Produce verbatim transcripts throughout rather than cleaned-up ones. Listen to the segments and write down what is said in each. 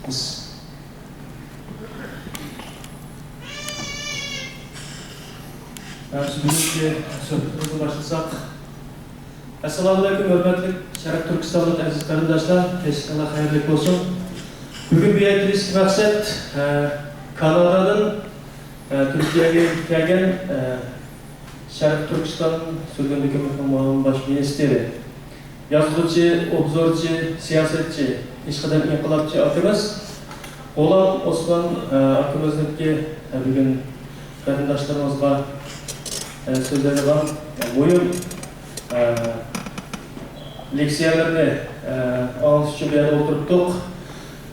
بىز بۈگۈنكى سۆھبىتىمىزنى باشلىساق. ئەسسالامۇئەلەيكۇم، ھۆرمەتلىك شەرقىي تۈركىستانلىق ئەزىز قېرىنداشلار، كەچلىكىڭلار خەيرلىك بولسۇن. بۈگۈن بۇ يەرگە كېلىشتىكى مەقسەت، ئە، كانادادىن، ئە، تۈركىيەگە كەلگەن، ئە، شەرقىي تۈركىستان سۈرگۈن ھۆكۈمىتىنىڭ مۇئاۋىن باش مىنىستىرى، يازغۇچى، ئوبزورچى، سىياسەتچى، پېشقەدەم ئىنقىلابچى ئاكىمىز غۇلام ئوسمان، ئە، ئاكىمىزنىڭكى، ئە، بۈگۈن قېرىنداشلىرىمىزغا، ئە، سۆزلەيدىغان، ئە، مۇھىم، ئە، لېكسىيەلىرىنى، ئە، ئاڭلىتىش ئۈچۈن بۇ يەردە ئولتۇرۇپتۇق.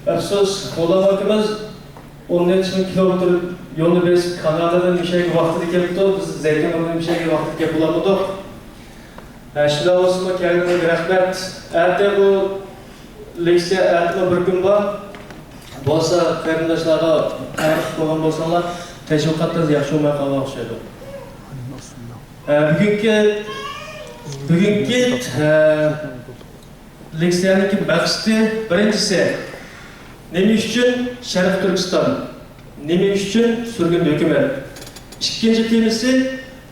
ئەپسۇس، غۇلام ئاكىمىز ئون نەچچە مىڭ كىلومېتىر يولنى بېسىپ، كانادادىن مۇشۇ يەرگە ۋاقتىدا كېلىپتۇ، بىز زەيتۇنبۇرنى مۇشۇ يەرگە ۋاقتىدا كېلىپ بولالمىدۇق. ھە، شۇنداق بولسىمۇ، كەلگىنىڭىزگە رەھمەت. ئەتە بۇ لېكسىيە، ئەتىمۇ بىر كۈن بار. بولسا، قېرىنداشلارغا تەرغىب قىلغان بولساڭلار، تەشۋىقاتتا ياخشى بولماي قالغان ئوخشايدۇ. ھە، بۈگۈنكى، بۈگۈنكى، ھە، لېكسىيەنىڭكى مەقسىتى، بىرىنچىسى، نېمە ئۈچۈن شەرقىي تۈركىستان؟ نېمە ئۈچۈن سۈرگۈن ھۆكۈمەت؟ ئىككىنچى تېمىسى،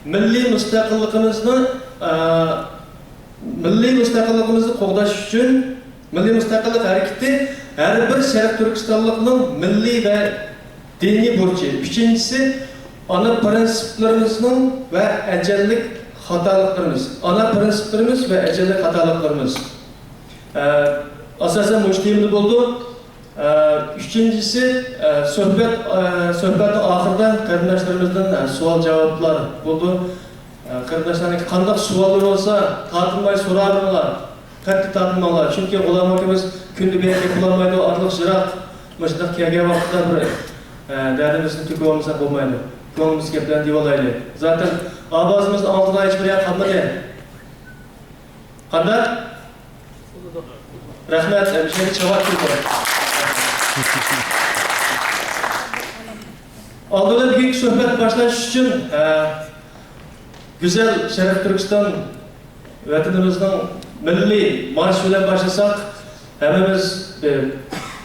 مىللىي مۇستەقىللىقىمىزنى، ئا، مىللىي مۇستەقىللىقىمىزنى قوغداش ئۈچۈن مىللىي مۇستەقىللىق ھەرىكىتى ھەر بىر شەرقىي تۈركىستانلىقنىڭ مىللىي ۋە دىنىي بۇرچى. ئۈچىنچىسى، ئانا پىرىنسىپلىرىمىزنىڭ ۋە ئەجەللىك خاتالىقلىرىمىز. ئانا پىرىنسىپلىرىمىز ۋە ئەجەللىك خاتالىقلىرىمىز. ئە، ئاساسەن مۇشۇ تېمىدا بولىدۇ. ئە، ئۈچىنچىسى، ئە، سۆھبەت، ئە، سۆھبەتنىڭ ئاخىرىدا قېرىنداشلىرىمىزدىن، ئە، سوئال-جاۋابلار بولىدۇ. ئە، قېرىنداشلارنىڭ قانداق سوئاللىرى بولسا، تارتىنماي سوراۋېرىڭلار. قەتئىي تارتىنماڭلار. چۈنكى غۇلام ئاكىمىز كۈندە بۇ يەرگە كېلىپ بولالمايدۇ، ئارىلىق يىراق. مۇشۇنداق كەلگەن ۋاقىتتا بىر، ئە، دەردىمىزنى تۆكۈۋالمىساق بولمايدۇ. كۆڭلىمىزدىكى گەپلەرنى دېيىۋالايلى. زاتەن ئاۋازىمىزنى ئاڭلىتىدىغان ھېچبىر يەر قالمىدى. قانداق؟ رەھمەت، ھەمشىرىگە چاۋاك كىردى. ئالدىدا بۈگۈنكى سۆھبەت باشلاش ئۈچۈن، ئە، گۈزەل شەرقىي تۈركىستان ۋەتىنىمىزنىڭ مىللىي مارشى بىلەن باشلىساق، ھەممىمىز بىر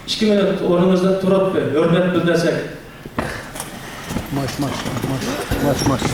ئىككى مىنۇت ئورنىمىزدىن تۇرۇپ، بىر ھۆرمەت بىلدۈرسەك. مارش، مارش، مارش، مارش، مارش.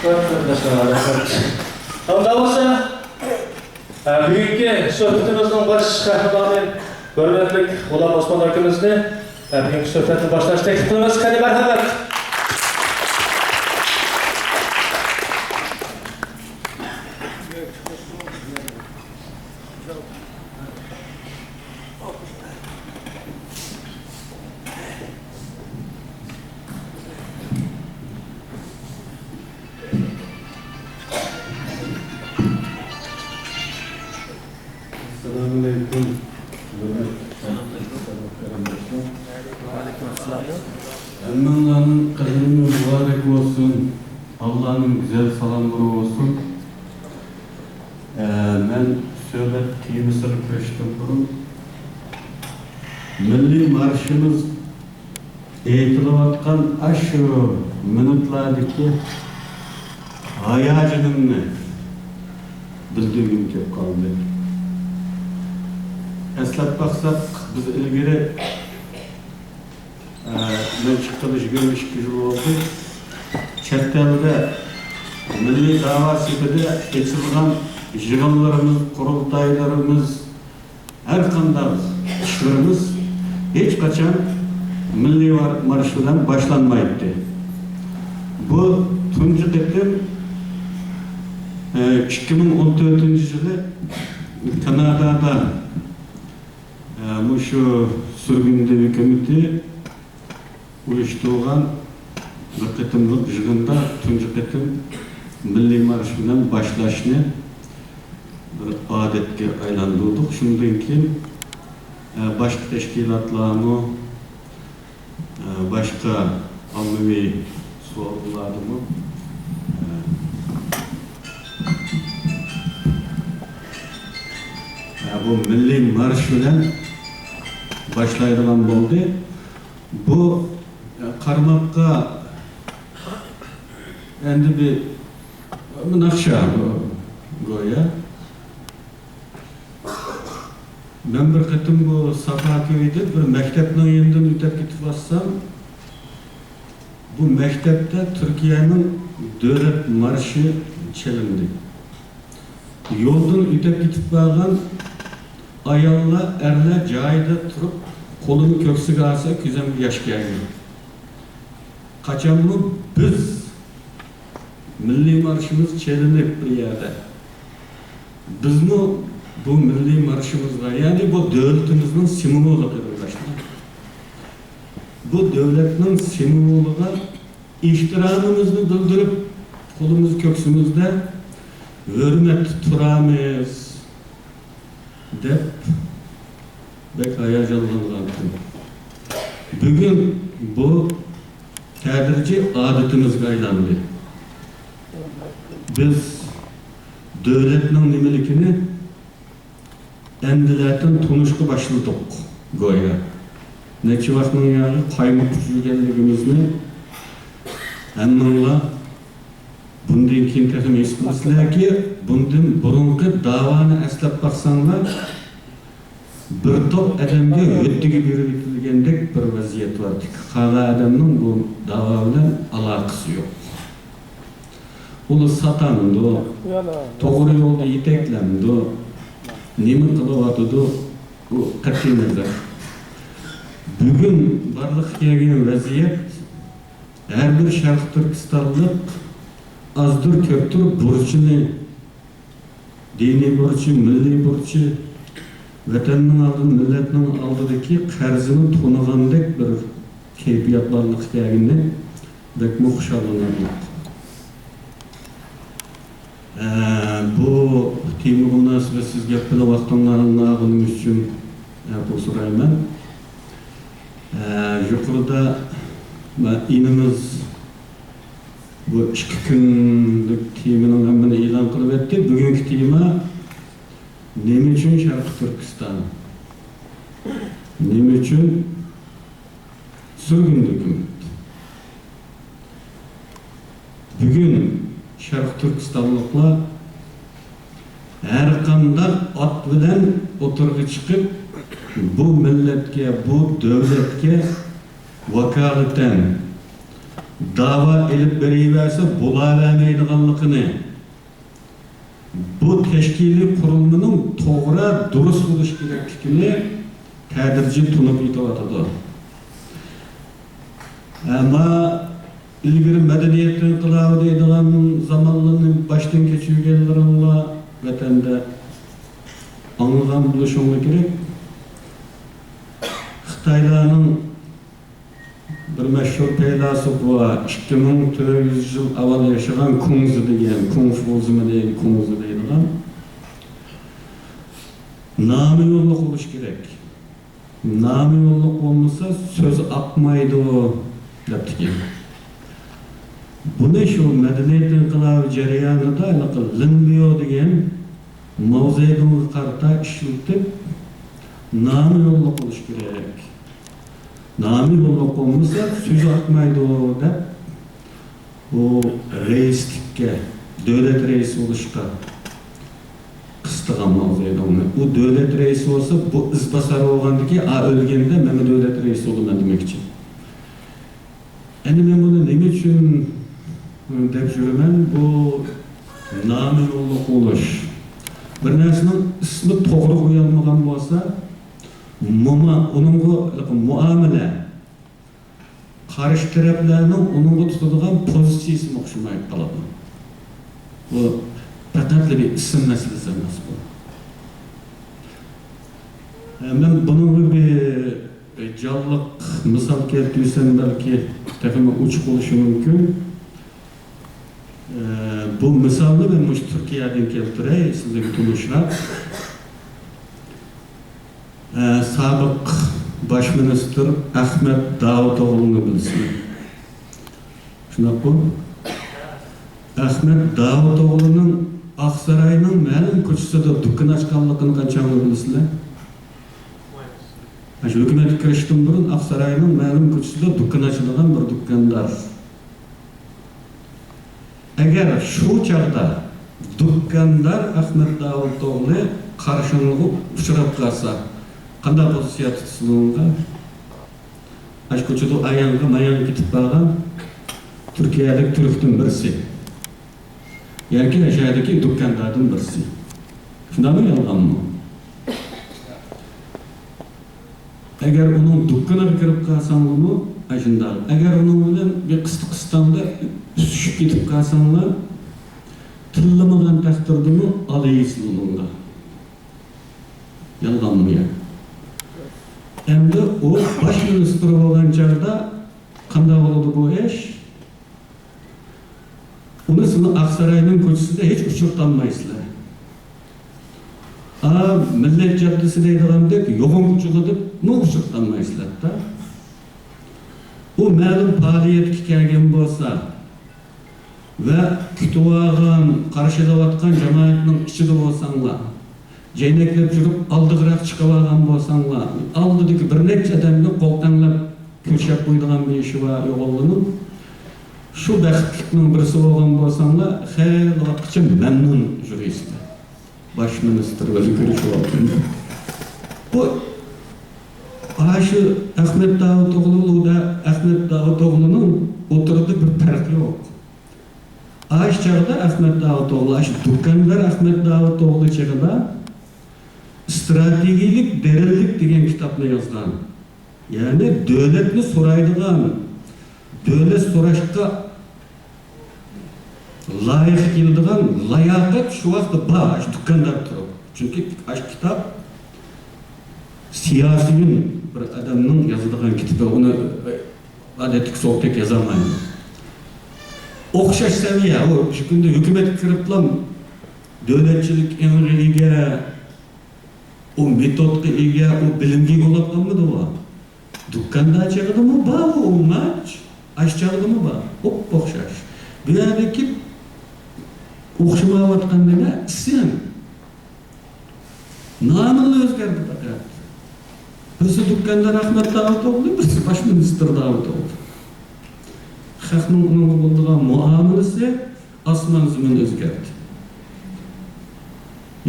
ئۇنداق بولسا، بۈگۈنكى سۆھبىتىمىزنىڭ باش قەھرىمانى، ھۆرمەتلىك غۇلام ئوسمان ئاكىمىزنى بۈگۈنكى سۆھبەتنى باشلاشقا تەكلىپ قىلىمىز. قېنى، مەرھەمەت. ئەسسالامۇئەلەيكۇم. ھۆرمەتلىك قېرىنداشلار. ھەممىڭلارنىڭ قەدىمى مۇبارەك بولسۇن. ئاللانىڭ گۈزەل سالاملىرى بولسۇن. ئە، مەن سۆھبەت تېمىسىغا كىرىشتىن بۇرۇن، مىللىي مارشىمىز ئېيتىلىۋاتقان ئاشۇ مىنۇتلاردىكى ھاياجىنىمنى بىلدۈرگۈم كېلىپ قالدى. ئەسلەپ باقساق، بىز ئىلگىرى، ئە، مەن چىققىلى يىگىرمە ئىككى يىل بولدى. چەت ئەلدە مىللىي داۋا سېپىدە ئېچىلغان يىغىنلىرىمىز، قۇرۇلتايلىرىمىز، ھەر قانداق ئىشلىرىمىز ھېچقاچان مىللىي مار-، مارش بىلەن باشلانمايتتى. بۇ تۇنجى قېتىم، ئە، ئىككى مىڭ ئون تۆتىنچى يىلى كانادادا، ئە، مۇشۇ سۈرگۈندە ھۆكۈمىتى ئۇيۇشتۇرغان بىر قېتىملىق يىغىندا تۇنجى قېتىم مىللىي مارش بىلەن باشلاشنى بىر ئادەتكە ئايلاندۇردۇق. شۇندىن كېيىن، ئە، باشقا تەشكىلاتلارمۇ، ئە، باشقا ئاممىۋى سورۇنلاردىمۇ، ئە، ئە، بۇ مىللىي مارش بىلەن باشلايدىغان بولدى. بۇ، ئە، قارىماققا ئەمدى بىر، بىر ناخشا بۇ، گويا. مەن بىر قېتىم بۇ ساپا كۆيدە بىر مەكتەپنىڭ يېنىدىن ئۆتۈپ كېتىۋاتسام، بۇ مەكتەپتە تۈركىيەنىڭ دۆلەت مارشى چېلىندى. يولدىن ئۆتۈپ كېتىپ بارغان ئاياللار، ئەرلەر جايىدا تۇرۇپ، قولىنى كۆكسىگە ئالسا، كۆزۈمگە ياش كەلگەن. قاچانمۇ بىز مىللىي مارشىمىز چېلىنىپ بىر يەردە، بىزمۇ بۇ مىللىي مارشىمىزغا، يەنى بۇ دۆلىتىمىزنىڭ سىمۋولى، قېرىنداشلار، بۇ دۆلەتنىڭ سىمۋولىغا ئېھتىرامىمىزنى بىلدۈرۈپ، قولىمىز كۆكسىمىزدە ھۆرمەتتە تۇرىمىز دەپ بەك ھاياجانلانغانتىم. بۈگۈن بۇ تەدرىجىي ئادىتىمىزگە ئايلاندى. بىز دۆلەتنىڭ نېمىلىكىنى ئەمدىلەتىن تونۇشقا باشلىدۇق گويا. نەچچە ۋاقىتنىڭ ياغى قايمۇقۇپ يۈرگەنلىكىمىزنى ھەممىڭلار بۇندىن كېيىن تېخىمۇ ھېس قىلىسىلەركى، بۇندىن بۇرۇنقى داۋانى ئەسلەپ باقساڭلار، بىر توپ ئادەمگە ھۆددىگە بېرىۋېتىلگەندەك بىر ۋەزىيەت بار. قالغان ئادەمنىڭ بۇ داۋا بىلەن ئالاقىسى يوق. ئۇلار ساتامدۇ، توغرا يولدا يېتەكلەمدۇ، نېمە قىلىۋاتىدۇ، بۇ قەتئىي نەزەر. بۈگۈن بارلىققا كەلگەن ۋەزىيەت، ھەر بىر شەرقىي تۈركىستانلىق ئازدۇر كۆپتۇر بۇرچىنى، دىنىي بۇرچى، مىللىي بۇرچى، ۋەتەننىڭ ئالدىدا، مىللەتنىڭ ئالدىدىكى قەرزىنى تونۇغاندەك بىر كەيپىيات بارلىققا كەلگىنىنى بەكمۇ خۇشاللىنىۋاتىمەن. ئە، بۇ تېمىغا مۇناسىۋەتسىز گەپ بىلەن ۋاقتىڭلارنى ئالغىنىم ئۈچۈن ئەپۇ سورايمەن. ئە، يۇقىرىدا مە-، ئىنىمىز بۇ ئىككى كۈنلۈك تېمىنىڭ ھەممىنى ئېلان قىلىۋەتتى. بۈگۈنكى تېما: نېمە ئۈچۈن شەرقىي تۈركىستان؟ نېمە ئۈچۈن سۈرگۈندە ھۆكۈمەت؟ بۈگۈن شەرقىي تۈركىستانلىقلار ھەرقانداق ئات بىلەن ئوتتۇرىغا چىقىپ، بۇ مىللەتكە، بۇ دۆلەتكە ۋاكالىتەن، داۋا ئېلىپ بېرىۋەرسە بولاۋەرمەيدىغانلىقىنى، بۇ تەشكىلىي قۇرۇلمىنىڭ توغرا، دۇرۇس بولۇشى كېرەكلىكىنى تەدرىجىي تونۇپ يېتىۋاتىدۇ. ئەمما ئىلگىرى مەدەنىيەت ئىنقىلابى دەيدىغان زامانلارنى باشتىن كەچۈرگەنلىرىڭلار ۋەتەندە ئاڭلىغان بولۇشۇڭلار كېرەك. خىتايلارنىڭ بىر مەشھۇر پەيلاسوپى بار، ئىككى مىڭ تۆت يۈز يىل ئاۋۋال ياشىغان كۇڭزى دېگەن، كۇڭفۇزىمۇ دەيدۇ، كۇڭزى دەيدىغان. نامى يوللۇق بولۇش كېرەك. نامى يوللۇق بولمىسا سۆز ئاقمايدۇ دەپتىكەن. بۇنى شۇ مەدەنىيەت ئىنقىلابى جەريانىدا ھېلىقى لىنبيو دېگەن ماۋزېدۇڭغا قارىتا ئىشلىتىپ، نامى يوللۇق بولۇش كېرەك. نامى يوللۇق بولمىسا سۆز ئاقمايدۇ دەپ، بۇ رەئىسلىككە، دۆلەت رەئىسى بولۇشقا قىستىغان ماۋزېدۇڭنى. ئۇ دۆلەت رەئىسى بولسا، بۇ ئىزباسار بولغاندىكى، ئا، ئۆلگەندە مەنمۇ دۆلەت رەئىسى بولىمەن دېمەكچى. ئەمدى مەن بۇنى نېمە ئۈچۈن دەپ يۈرىمەن؟ بۇ نامى يوللۇق بولۇش. بىر نەرسىنىڭ ئىسمى توغرا قويۇلمىغان بولسا، موما-، ئۇنىڭغا مۇئامىلە، قارشى تەرەپلەرنىڭ ئۇنىڭغا تۇتىدىغان پوزىتسىيىسىمۇ ئوخشىماي قالىدۇ. بۇ پەقەتلا بىر ئىسىم مەسىلىسى ئەمەس بۇ. ئە، مەن بۇنىڭغا بىر جانلىق مىسال كەلتۈرسەم، بەلكى تېخىمۇ ئوچۇق بولۇشى مۇمكىن. ئە، بۇ مىسالنى مەن مۇشۇ تۈركىيەدىن كەلتۈرەي، سىزگە تونۇشراق. ئە، سابىق باش مىنىستىر ئەخمەت داۋۇتئوغلۇنى بىلىسىلەر. شۇنداققۇ؟ ئەخمەت داۋۇتئوغلۇنىڭ ئاقساراينىڭ مەلۇم كوچىسىدا دۇكان ئاچقانلىقىنى قانچاڭلار بىلىسىلەر؟ ئاشۇ ھۆكۈمەتكە كىرىشتىن بۇرۇن ئاقساراينىڭ مەلۇم كوچىسىدا دۇكان ئاچىدىغان بىر دۇكاندار. ئەگەر شۇ چاغدا دۇكاندار ئەخمەت داۋۇتئوغلى قارشىڭلىغا ئۇچراپ قالسا، قانداق پوزىتسىيە تۇتىسىلەر ئۇنىڭغا؟ ئاشۇ كوچىدا ئاياغغا ماياغغا كېتىپ بارغان تۈركىيەلىك تۈركتىن بىرسى ياكى ئەشەدىكى دۇكانداردىن بىرسى. شۇنداقمۇ، يالغانمۇ؟ ئەگەر ئۇنىڭ دۇكىنىغا كىرىپ قالساڭلارمۇ ئاشۇنداق. ئەگەر ئۇنىڭ بىلەن بىر قىستا قىستاڭدا ئۈسۈشۈپ كېتىپ قالساڭلار، تىللىمىغان تەقدىردىمۇ ئالا يەيسىلەر ئۇنىڭغا. يالغانمۇ يا؟ ئەمدى ئۇ باش مىنىستىر بولغان چاغدا قانداق بولىدۇ بۇ ئىش؟ ئۇنى سىلەر ئاقساراينىڭ كوچىسىدا ھېچ ئۇچرىتالمايسىلەر. ئا، مىللەت جاددىسى دەيدىغاندەك يوغان كوچىغا دەپمۇ ئۇچرىتالمايسىلەر-دە. ئۇ مەلۇم پائالىيەتكە كەلگەن بولسا ۋە كۈتۈۋالغان، قارشىلاۋاتقان جامائەتنىڭ ئىچىدە بولساڭلار، جەينەكلەپ يۈرۈپ ئالدىغىراق چىقىۋالغان بولساڭلار، ئالدىدىكى بىر نەچچە ئادەمگە قول تەڭلەپ كۆرۈشۈپ قويىدىغان بىر ئىشى بار ئوغۇللىنىڭ. شۇ بەختلىكنىڭ بىرسى بولغان بولساڭلار، خېلى ۋاقىتقىچە مەمنۇن يۈرىسىلەر. باش مىنىستىر بىلەن كۆرۈشۈۋالدىم. بۇ، ئاشۇ ئەخمەت داۋۇتئوغلۇ، ئەخمەت داۋۇتئوغلۇنىڭ ئوتتۇرىدا بىر پەرق يوق. ئاشۇ چاغدا ئەخمەت داۋۇتئوغلى، ئاشۇ دۇكاندار ئەخمەت داۋۇتئوغلى چېغىدا ئىستراتېگىيەلىك دېرىنلىك دېگەن كىتابنى يازغان. يەنى دۆلەتنى سورايدىغان، دۆلەت سوراشقا لايىق كېلىدىغان لاياقەت شۇ ۋاقىتتا بار، ئاشۇ دۇكاندار تۇرۇپ. چۈنكى ئاشۇ كىتاب سىياسىيون بىر ئادەمنىڭ يازىدىغان كىتابى، ئۇنى ئادەتتىكى سوغۇقتەك يازالمايدۇ. ئوخشاش سەۋىيە، ئۇ شۇ كۈندە ھۆكۈمەتكە كىرىپلا دۆلەتچىلىك ئېڭىغا ئىگە، ئۇ مېتودقا ئىگە، ئۇ بىلىمگە ئىگە بولۇپ قالمىدىغۇ. دۇكاندا چېغىدىمۇ بار ئۇ ماچ، ئاش چاغىدىمۇ بار، ئوپئوخشاش. بۇ يەردىكى ئوخشىمايۋاتقان نېمە؟ ئىسىم. نامىلا ئۆزگەردى پەقەت. بىرسى دۇكاندار ئەخمەت داۋۇتئوغلى، بىرسى باش مىنىستىر داۋۇتئوغلى. خەقنىڭ ئۇنىڭغا بولىدىغان مۇئامىلىسى ئاسمان زېمىن ئۆزگەردى.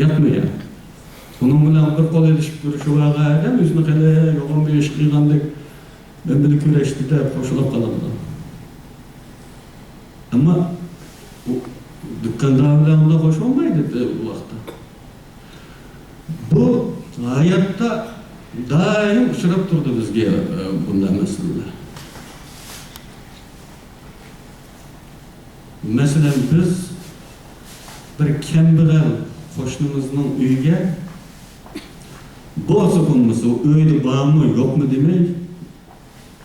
ياقمۇ يا؟ ئۇنىڭ بىلەن بىر قول ئېلىشىپ كۆرۈشۈۋالغان ئادەم ئۆزىنى خېلى يوغان بىر ئىش قىلغاندەك، مەن بىلەن كۆرۈشتى دەپ خوشلاپ قالىدۇ. ئەمما بۇ دۇكاندار بىلەن ئۇنداق خوش بولمايدۇ بۇ ۋاقىتتا. بۇ ھاياتتا دائىم ئۇچراپ تۇرىدۇ بىزگە، ئە، بۇنداق مەسىلىلەر. مەسىلەن، بىز بىر كەمبەغەل قوشنىمىزنىڭ ئۆيىگە بولسا بولمىسا، ئۇ ئۆيدە بارمۇ، يوقمۇ دېمەي،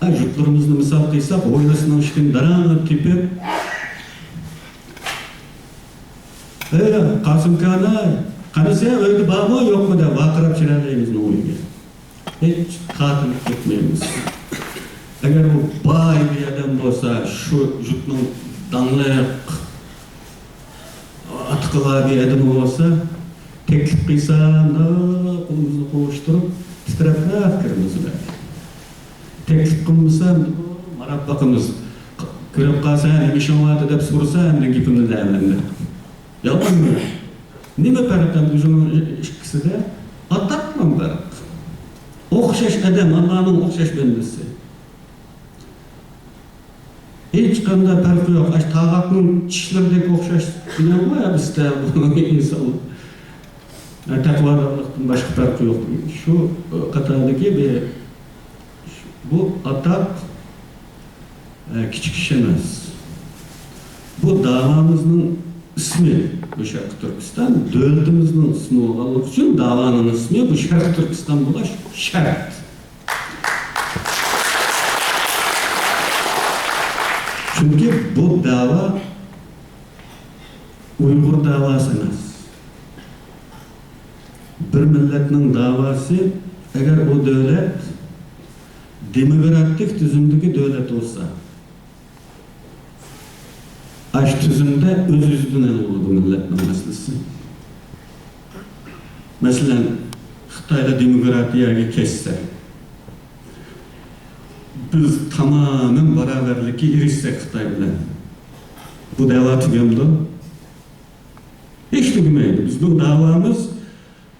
ھە، يۇرتلىرىمىزنى مىسال قىلساق، ھويلىسىنىڭ ئىشىكىنى داراڭ تېپىپ، «ھەي، قاسىمكان-ئاي، قانىسەن، ئۆيدە بارمۇ، يوقمۇ؟» دەپ ۋارقىراپ كىرەلەيمىز ئۇنىڭ ئۆيىگە. ھېچ تارتىنىپ كەتمەيمىز. ئەگەر ئۇ باي بىر ئادەم بولسا، شۇ يۇرتنىڭ داڭلىق ئاتىقى بار بىر ئادىمى بولسا، تەكلىپ قىلسا، مۇنداق قولىمىزنى قوۋۇشتۇرۇپ، تىترەپلا كىرىمىز ئۇ يەرگە. تەكلىپ قىلمىسا، ماراپ باقىمىز. كۆرۈپ قالسا، نېمە ئىشىڭ بار دەپ سورىسا، ئەمدى گېپىمنى دەيمەن. يالغانمۇ؟ نېمە پەرق ئەمدى ئۆزىنىڭ ئىككىسىدە؟ ئاتاقلا پەرق. ئوخشاش ئادەم، ئاللانىڭ ئوخشاش بەندىسى. ھېچقانداق پەرقى يوق. ئاشۇ تاغاقنىڭ چىشلىرىدەك ئوخشاش دېگەنغۇ ھەدىستە بۇ ئىنسانلار. تەقۋادارلىقتىن باشقا پەرقى يوق. شۇ قاتاردىكى بىر، بۇ ئاتاق، ئە، كىچىك ئىش ئەمەس. بۇ داۋامىزنىڭ ئىسمى بۇ شەرقىي تۈركىستان، دۆلىتىمىزنىڭ ئىسمى بولغانلىقى ئۈچۈن داۋانىڭ ئىسمى بۇ شەرقىي تۈركىستان بولۇش شەرت. چۈنكى بۇ دەۋا ئۇيغۇر دەۋاسى ئەمەس. بىر مىللەتنىڭ دەۋاسى، ئەگەر ئۇ دۆلەت دېموكراتىك تۈزۈمدىكى دۆلەت بولسا، ئاشۇ تۈزۈمدە ئۆز-ئۆزىدىن ھەل بولىدۇ مىللەتنىڭ مەسىلىسى. مەسىلەن، خىتايدا دېموكراتىيەگە كەچسە، بىز تامامەن باراۋەرلىككە ئېرىشسەك خىتاي بىلەن، بۇ دەۋا تۈگەمدۇ؟ ھېچ تۈگىمەيدۇ. بىزنىڭ داۋامىز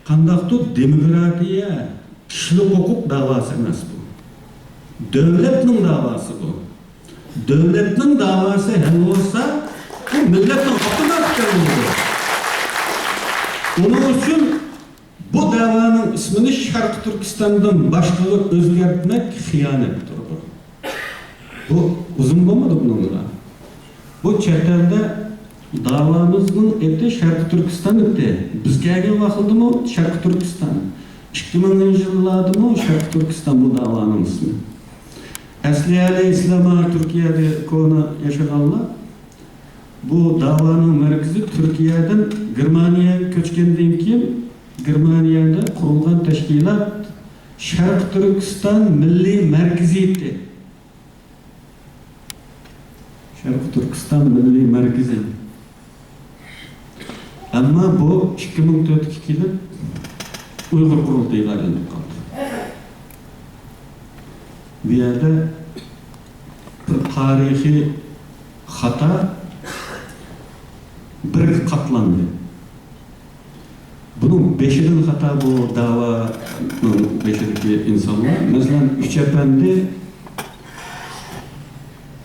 قانداقتۇر دېموكراتىيە، كىشىلىك ھوقۇق داۋاسى ئەمەس بۇ. دۆلەتنىڭ داۋاسى بۇ. دۆلەتنىڭ داۋاسى ھەل بولسا، بۇ مىللەتنىڭ ئاپتونوم ئىكەنلىكى. ئۇنىڭ ئۈچۈن بۇ دەۋانىڭ ئىسمىنى شەرقىي تۈركىستاندىن باشقىغا ئۆزگەرتمەك خىيانەتتۇر بۇ. بۇ ئۇزۇن بولمىدى بۇنىڭغا. بۇ چەت ئەلدە داۋامىزنىڭ ئېتى شەرقىي تۈركىستان ئېتى. بىز كەلگەن ۋاقىتتىمۇ شەرقىي تۈركىستان، ئىككى مىڭىنچى يىللاردىمۇ شەرقىي تۈركىستان بۇ داۋانىڭ ئىسمى. ئەسلى ئەلەيھىسسالام تۈركىيەدە كونا ياشىغانلار. بۇ داۋانىڭ مەركىزى تۈركىيەدىن گېرمانىيەگە كۆچكەندىن كېيىن، گېرمانىيەدە قۇرۇلغان تەشكىلات شەرقىي تۈركىستان مىللىي مەركىزىيىتى. شەرقىي تۈركىستان مىللىي مەركىزى. ئەمما بۇ ئىككى مىڭ تۆتكە كېلىپ ئۇيغۇر قۇرۇلتىيىغا ئايلىنىپ قالدى. بۇ يەردە بىر تارىخىي خاتا بىرگە قاتلاندى. بۇنىڭ بېشىدىن خاتا بۇ داۋانىڭ بېشىدىكى ئىنسانلار. مەسىلەن، ئۈچ ئەپەندى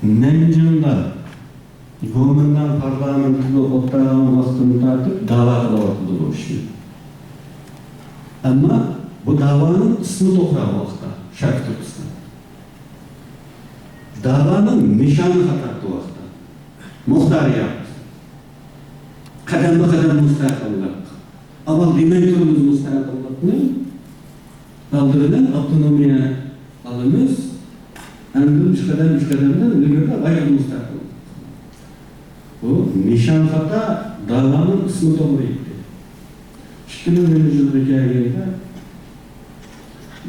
نەنجىڭدا گومىنداڭ پارلامېنتىدا ئولتۇرغان ۋاقتىدىن تارتىپ داۋا قىلىۋاتىدۇ بۇ ئىشنى. ئەمما بۇ داۋانىڭ ئىسمى توغرا ۋاقىتتا شەرقىي تۈركىستان. داۋانىڭ نىشانى خاتا ۋاقىتتا. مۇختارىيەت. قەدەممۇ قەدەم مۇستەقىللىق. ئاۋۋال دېمەي تۇرىمىز مۇستەقىللىقنى. ئالدى بىلەن ئاپتونومىيە ئالىمىز، ئاندىن ئۈچ قەدەم، ئۈچ قەدەمدىن ئىلگىرىدە غەيرىي مۇستەقىل. بۇ نىشان خاتا، داۋانىڭ ئىسمى توغرا ئىدى. ئىككى مىڭىنچى يىلغا كەلگەندە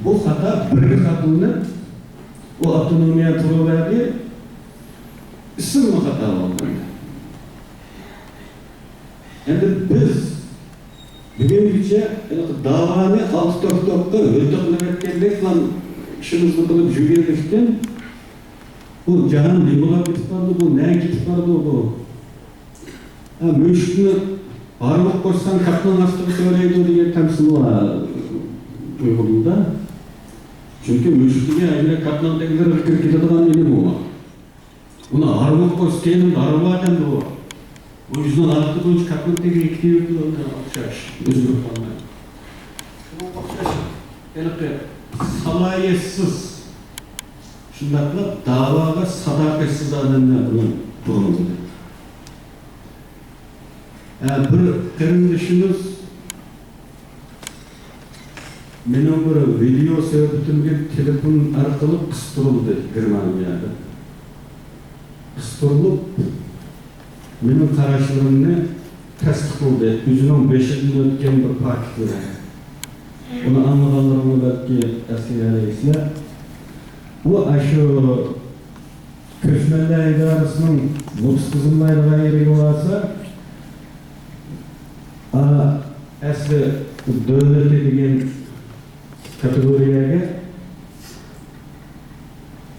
بۇ خاتا بىرگە قاتلىنىپ، ئۇ ئاپتونومىيە تۇرۇۋەردى، ئىسىممۇ خاتا بولدى. ئەمدى بىز بۈگۈنگىچە ھېلىقى داۋانى ئالتە توك-توكقا ھۆددە قىلىۋەتكەندەكلا ئىشىمىزنى قىلىپ يۈرگەنلىكتىن، بۇ جاھان نېمە بولۇپ كېتىپ بارىدۇ، بۇ نەگە كېتىپ بارىدۇ بۇ؟ ھە، مۈشۈكنى ھارۋىغا قوشساڭ، كاپنىڭ ئاستىغا سۆرەيدۇ دېگەن تەمسىل بار ئۇيغۇرلاردا. چۈنكى مۈشۈك دېگەن ئەينەك كاپنىڭ تەكلىرىگە كىرىپ كېتىدىغان ئېنىمۇ بار. ئۇنى ھارۋىغا قويسا، كەينىڭدە ھارۋا ئادەم بار. ئۇ يۈزىنىڭ ھالىتى بويىچە كاپىنى تېگىگە كېتىۋېرىدۇ، ئۇنى ئوخشاش، ئۆزگىرىپ قالمايدۇ. شۇنىڭغا ئوخشاش ھېلىقى سالاھىيەتسىز، شۇنداقلا داۋاغا ساداقەتسىز ئادەملەر بۇنىڭ بۇرۇنغىدەك. ھە، بىر قېرىندىشىمىز مېنىڭ بىر ۋىدېئو سۆھبىتىمگە تېلېفون ئارقىلىق قىستۇرۇلدى گېرمانىيەدە. قىستۇرۇلۇپ، مېنىڭ قاراشلىرىمنى تەستىقلىدى، ئۆزىنىڭ بېشىدىن ئۆتكەن بىر پاكىتلىرى. ئۇنى ئاڭلىغانلىرىڭلار بەلكى ئەسلىيەلەيسىلەر. ئۇ ئاشۇ كۆچمەنلەر ئىدارىسىنىڭ نوپۇس تىزىملايدىغان يېرىگە بارسا، ئا، ئەسلى دۆلىتى دېگەن كاتېگورىيەگە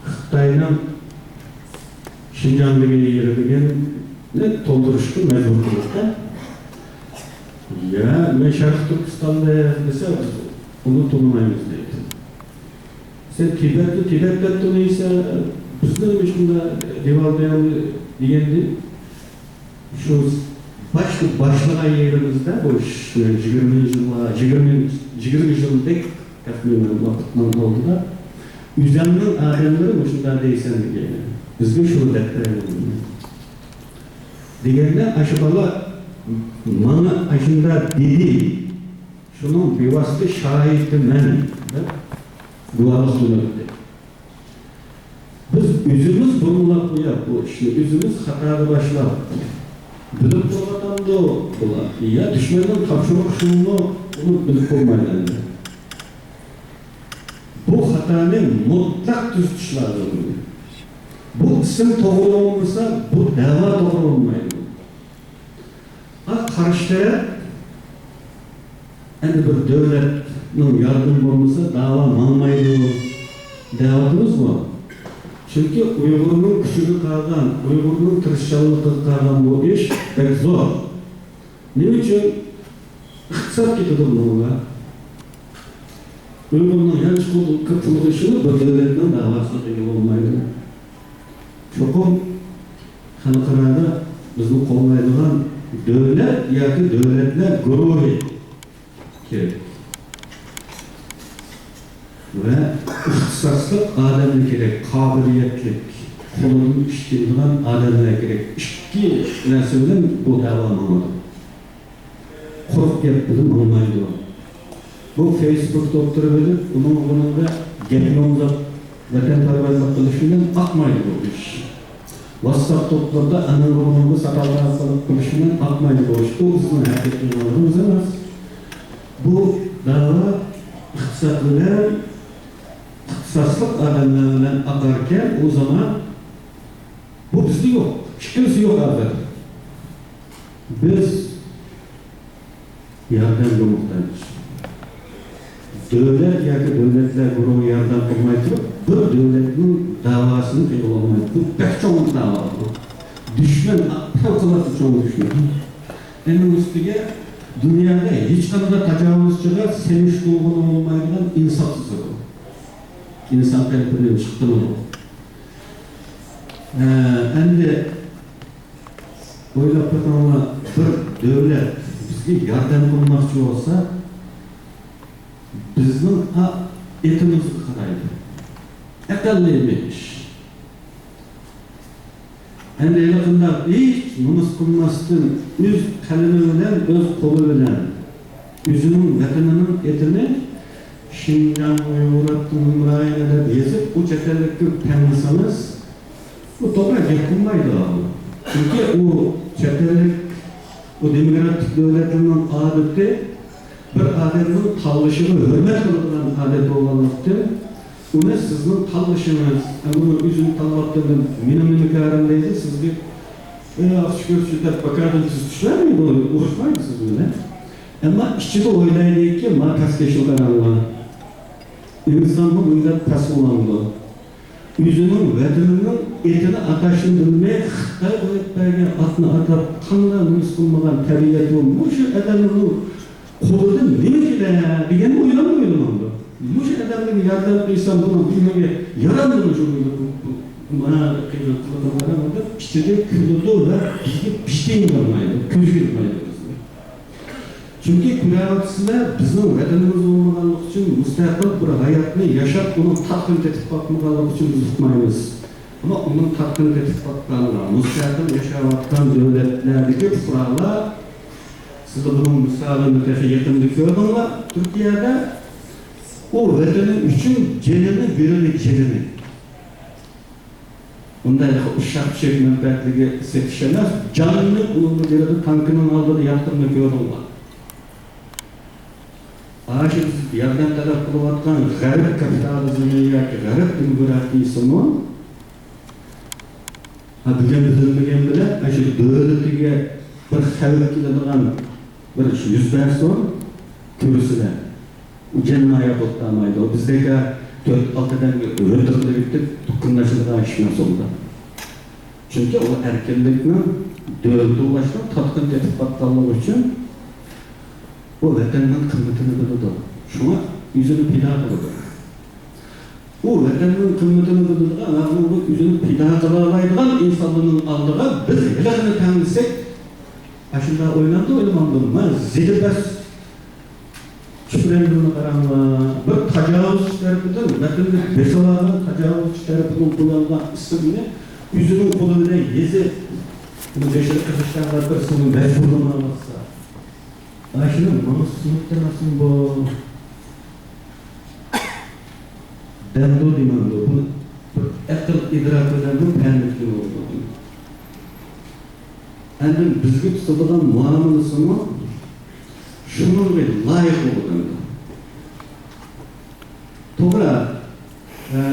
خىتاينىڭ شىنجاڭ دېگەن يېرى دېگەننى تولدۇرۇشقا مەجبۇر قىلىدىكەن. يا، مەن شەرقىي تۈركىستاندا دېسە، بىز ئۇنى تونۇمايمىز دەيدۇ. سەن تىبەتنى تىبەت دەپ تونۇيسەن، بىزنى نېمە ئۈچۈن دېۋالدىڭ دېگەندە، شۇ باشتا باشلىغان يېرىمىزدە بۇ ئىش، يىگىرمە يىللار، يىگىرمە، يىگىرمە يىلدەك تەخمىنەن ۋاقىتنىڭ ئالدىدا ئۆزۈڭنىڭ ئادەملىرى مۇشۇنداق دەيسەن دېگەن. بىزگە شۇنى دەپ بەرگەن دېگەندە، ئاشۇ بالا ماڭا ئاشۇنداق دېدى. شۇنىڭ بىۋاسىتە شاھىتى مەن دەپ گۇۋاھلىقتىن ئۆتتى. بىز ئۆزىمىز بۇرمىلاپ قويۇپ بۇ ئىشنى، ئۆزىمىز خاتاغا باشلاپ، بىلىپ قويۇۋاتامدۇ بۇلار؟ يا دۈشمەننىڭ تاپشۇرۇق ئۇسۇلىمۇ، ئۇنى بىلىپ بولمايدۇ ئەمدى. بۇ خاتانى مۇتلەق تۈزىتىش لازىم. بۇ ئىسىم توغرا بولمىسا، بۇ دەۋا توغرا بولمايدۇ. ھە، قارشى تەرەپ، ئەمدى بىر دۆلەتنىڭ ياردىمى بولمىسا، داۋا ماڭمايدۇ دەۋاتىمىزغۇ. چۈنكى ئۇيغۇرنىڭ كۈچىگە قالغان، ئۇيغۇرنىڭ تىرىشچانلىقىغا قالغان بۇ ئىش بەك زور. نېمە ئۈچۈن؟ ئىقتىساد كېتىدۇ بۇنىڭغا. ئۇيغۇرنىڭ يانچۇقىدىكى پۇلغا ئىشىنىپ بىر دۆلەتنىڭ داۋاسىنى قىلغىلى بولمايدۇ. چوقۇم خەلقئارادا بىزنى قوللايدىغان دۆلەت ياكى دۆلەتلەر گۇرۇھى كېرەك. ۋە ئىختىساسلىق ئادەملەر كېرەك، قابىلىيەتلىك، قولىدىن ئىش كېلىدىغان ئادەملەر كېرەك. ئىككى نەرسە بىلەن بۇ دەۋا ماڭىدۇ. قۇرۇق گەپ بىلەن ماڭمايدۇ. بۇ فېيسبۇكتا ئولتۇرۇۋېلىپ، ئۇنىڭ ئورنىدا گەپ يوڭلاپ، ۋەتەنپەرۋەرلىك قىلىش بىلەن ئاقمايدۇ بۇ ئىش. ۋاتساپ توپلىرىدا ئانىڭ ئورنىدا ساقال قىلىپ قىلىش بىلەن ئاقمايدۇ بۇ ئىش. بۇ بىزنىڭ ھەقىقىي نالىمىز ئەمەس. بۇ داۋا ئىقتىساد بىلەن، ئىختىساسلىق ئادەملەر بىلەن ئاقاركەن، ئۇ زامان بۇ بىزدە يوق. ئىككىلىسى يوق ھازىر. بىز ياردەمگە موھتاج. دۆلەت ياكى دۆلەتلەر گۇرۇھى ياردەم قىلماي تۇرۇپ، بىر دۆلەتنىڭ داۋاسىنى قىلغىلى بولمايدۇ. بۇ بەك چوڭ داۋا بۇ. دۈشمەن، پەۋقۇلئاددە چوڭ دۈشمەن. ئەنە ئۈستىگە دۇنيادا ھېچقانداق تاجاۋۇزچىغا سېلىشتۇرغىلى بولمايدىغان ئىنساپسىز بۇ. ئىنسان قېلىپىدىن چىقتىمۇ بۇ؟ ئە، ئەمدى ئويلاپ بېقىڭلار، بىر دۆلەت بىزگە ياردەم قىلماقچى بولسا، بىزنىڭ ئا-، ئېتىمىزغا قارايدۇ. ئەقەللىي بىر ئىش. ئەمدى ھېلىقىنداق ھېچ نومۇس قىلماستىن، ئۆز قەلىمى بىلەن، ئۆز قولى بىلەن ئۆزىنىڭ ۋەتىنىنىڭ ئېتىنى شىنجاڭ ئۇيغۇر ئاپتونوم رايونى دەپ يېزىپ، ئۇ چەت ئەللىككە تەڭلىسىڭىز، ئۇ توغرا گەپ قىلمايدۇ ئۇ. چۈنكى ئۇ چەت ئەللىك، ئۇ دېموكراتىك دۆلەتلەرنىڭ ئادىتى، بىر ئادەمنىڭ تاللىشىغا ھۆرمەت قىلىدىغان ئادەت بولغانلىقتىن، ئۇنى سىزنىڭ تاللىشىڭىز، ئەمما ئۇنى ئۆزۈم تاللاپتىمەن، مېنىڭ نېمە كارىم دەيدۇ، سىزگە، ئەي، ئاقچى كۆرچى دەپ، باكادىن تۈزىتىشلەرمىدى، ئۇرۇشمايدۇ سىز بىلەن. ئەمما ئىچىدە ئويلايدۇكى، ما پەسكەشلىك ئارانلا. ئىنسانمۇ ئويلاپ پەس بولامدۇ؟ ئۆزىنىڭ ۋەتىنىنىڭ ئېتىنى ئاتاشنى بىلمەي، خىتاي قويۇپ بەرگەن ئاتنى ئاتاپ، قانداق نومۇس قىلمىغان تەبىئەت بۇ؟ مۇشۇ ئادەمنىڭ قولىدىن نېمە كېلە دېگەننى ئويلامدۇ، ئويلىمامدۇ؟ مۇشۇ ئادەمگە ياردەم قىلسام، بۇنىڭ كۆڭلىگە يارامدۇ مۇشۇ بۇ، بۇ، بۇ مانا قىلغانلىرىڭلار ئىچىدە كۈلىدۇ ۋە بىزگە پىشتىن قىلمايدۇ، كۈلگە قىلمايدۇ بىزنى. چۈنكى كۆرۈۋاتىسىلەر، بىزنىڭ ۋەتىنىمىز بولمىغانلىقى ئۈچۈن مۇستەقىل بىر ھاياتنى ياشاپ، ئۇنىڭ تاتلىقىنى تېتىپ باقمىغانلىقى ئۈچۈن بىز ئۇقمايمىز. ئەمما ئۇنىڭ تاتلىقىنى تېتىپ باققانلار، مۇستەقىل ياشاۋاتقان دۆلەتلەردىكى پۇقرالار، سىلەر بۇنىڭ مىسالىنى تېخى يېقىندا كۆردۈڭلار، تۈركىيەدە ئۇ ۋەتىنى ئۈچۈن جېنىنى بېرىدۇ، جېنىنى. ئۇنداق ئۇششاق پىششەك مەنپەئەتلىككە سېتىش ئەمەس، جانىنى ئۇنىڭغا بېرىدۇ، تانكىنىڭ ئالدىدا ياتقىنىنى كۆردۈڭلار. ئاشۇ بىز ياردەم تەلەپ قىلىۋاتقان غەرب كاپىتالىزمى ياكى غەرب دېموكراتىيىسىمۇ، ھە، بۈگۈن بىلىنمىگەن بىلەن، ئاشۇ دۆلىتىگە بىر خەۋپ كېلىدىغان بىر ئىش يۈز بەرسۇن، كۆرىسىلەر. ئۇ جېنىنى ئاياپ ئولتۇرالمايدۇ. ئۇ بىزدەك تۆت ئالتە ئادەمگە ھۆددە قىلىۋېتىپ، دۇكىنىنى ئاچىدىغان ئىش ئەمەس ئۇندا. چۈنكى ئۇ ئەركىنلىكنىڭ، دۆلىتى بولۇشنىڭ تاتلىقىنى تېتىپ باققانلىقى ئۈچۈن ئۇ ۋەتەننىڭ قىممىتىنى بىلىدۇ. شۇڭا ئۆزىنى پىدا قىلىدۇ. ئۇ ۋەتەننىڭ قىممىتىنى بىلىدىغان ۋە ئۇنىڭغا ئۆزىنى پىدا قىلالايدىغان ئىنسانلارنىڭ ئالدىغا بىز ھېلىغىنى تەڭلىسەك، ئاشۇنداق ئويلاندى، ئويلىمامدۇ؟ مانا زېدە بەس چۈشۈرەندىمۇ قاراڭلار، بىر تاجاۋۇزچى تەرىپىدىن، ۋەتەننى بېسىۋالغان تاجاۋۇزچى تەرىپىدىن قويۇلغان ئىسىمنى ئۆزىنىڭ قولى بىلەن يېزىپ، بۇنى بېشىغا قىزىشتاغلار بىر سىنى مەجبۇرلىماۋاتسا، ئاشۇنى ماڭا سۇنۇپ دېمەسمۇ بۇ؟ دەمدۇ دېمەمدۇ؟ بۇ بىر ئەقىل ئىدراك بىلەنمۇ پەرقلىق بولىدۇ. ئەمدى بىزگە تۇتىدىغان مۇئامىلىسىمۇ شۇنىڭغا لايىق بولىدۇ. توغرا، ئە،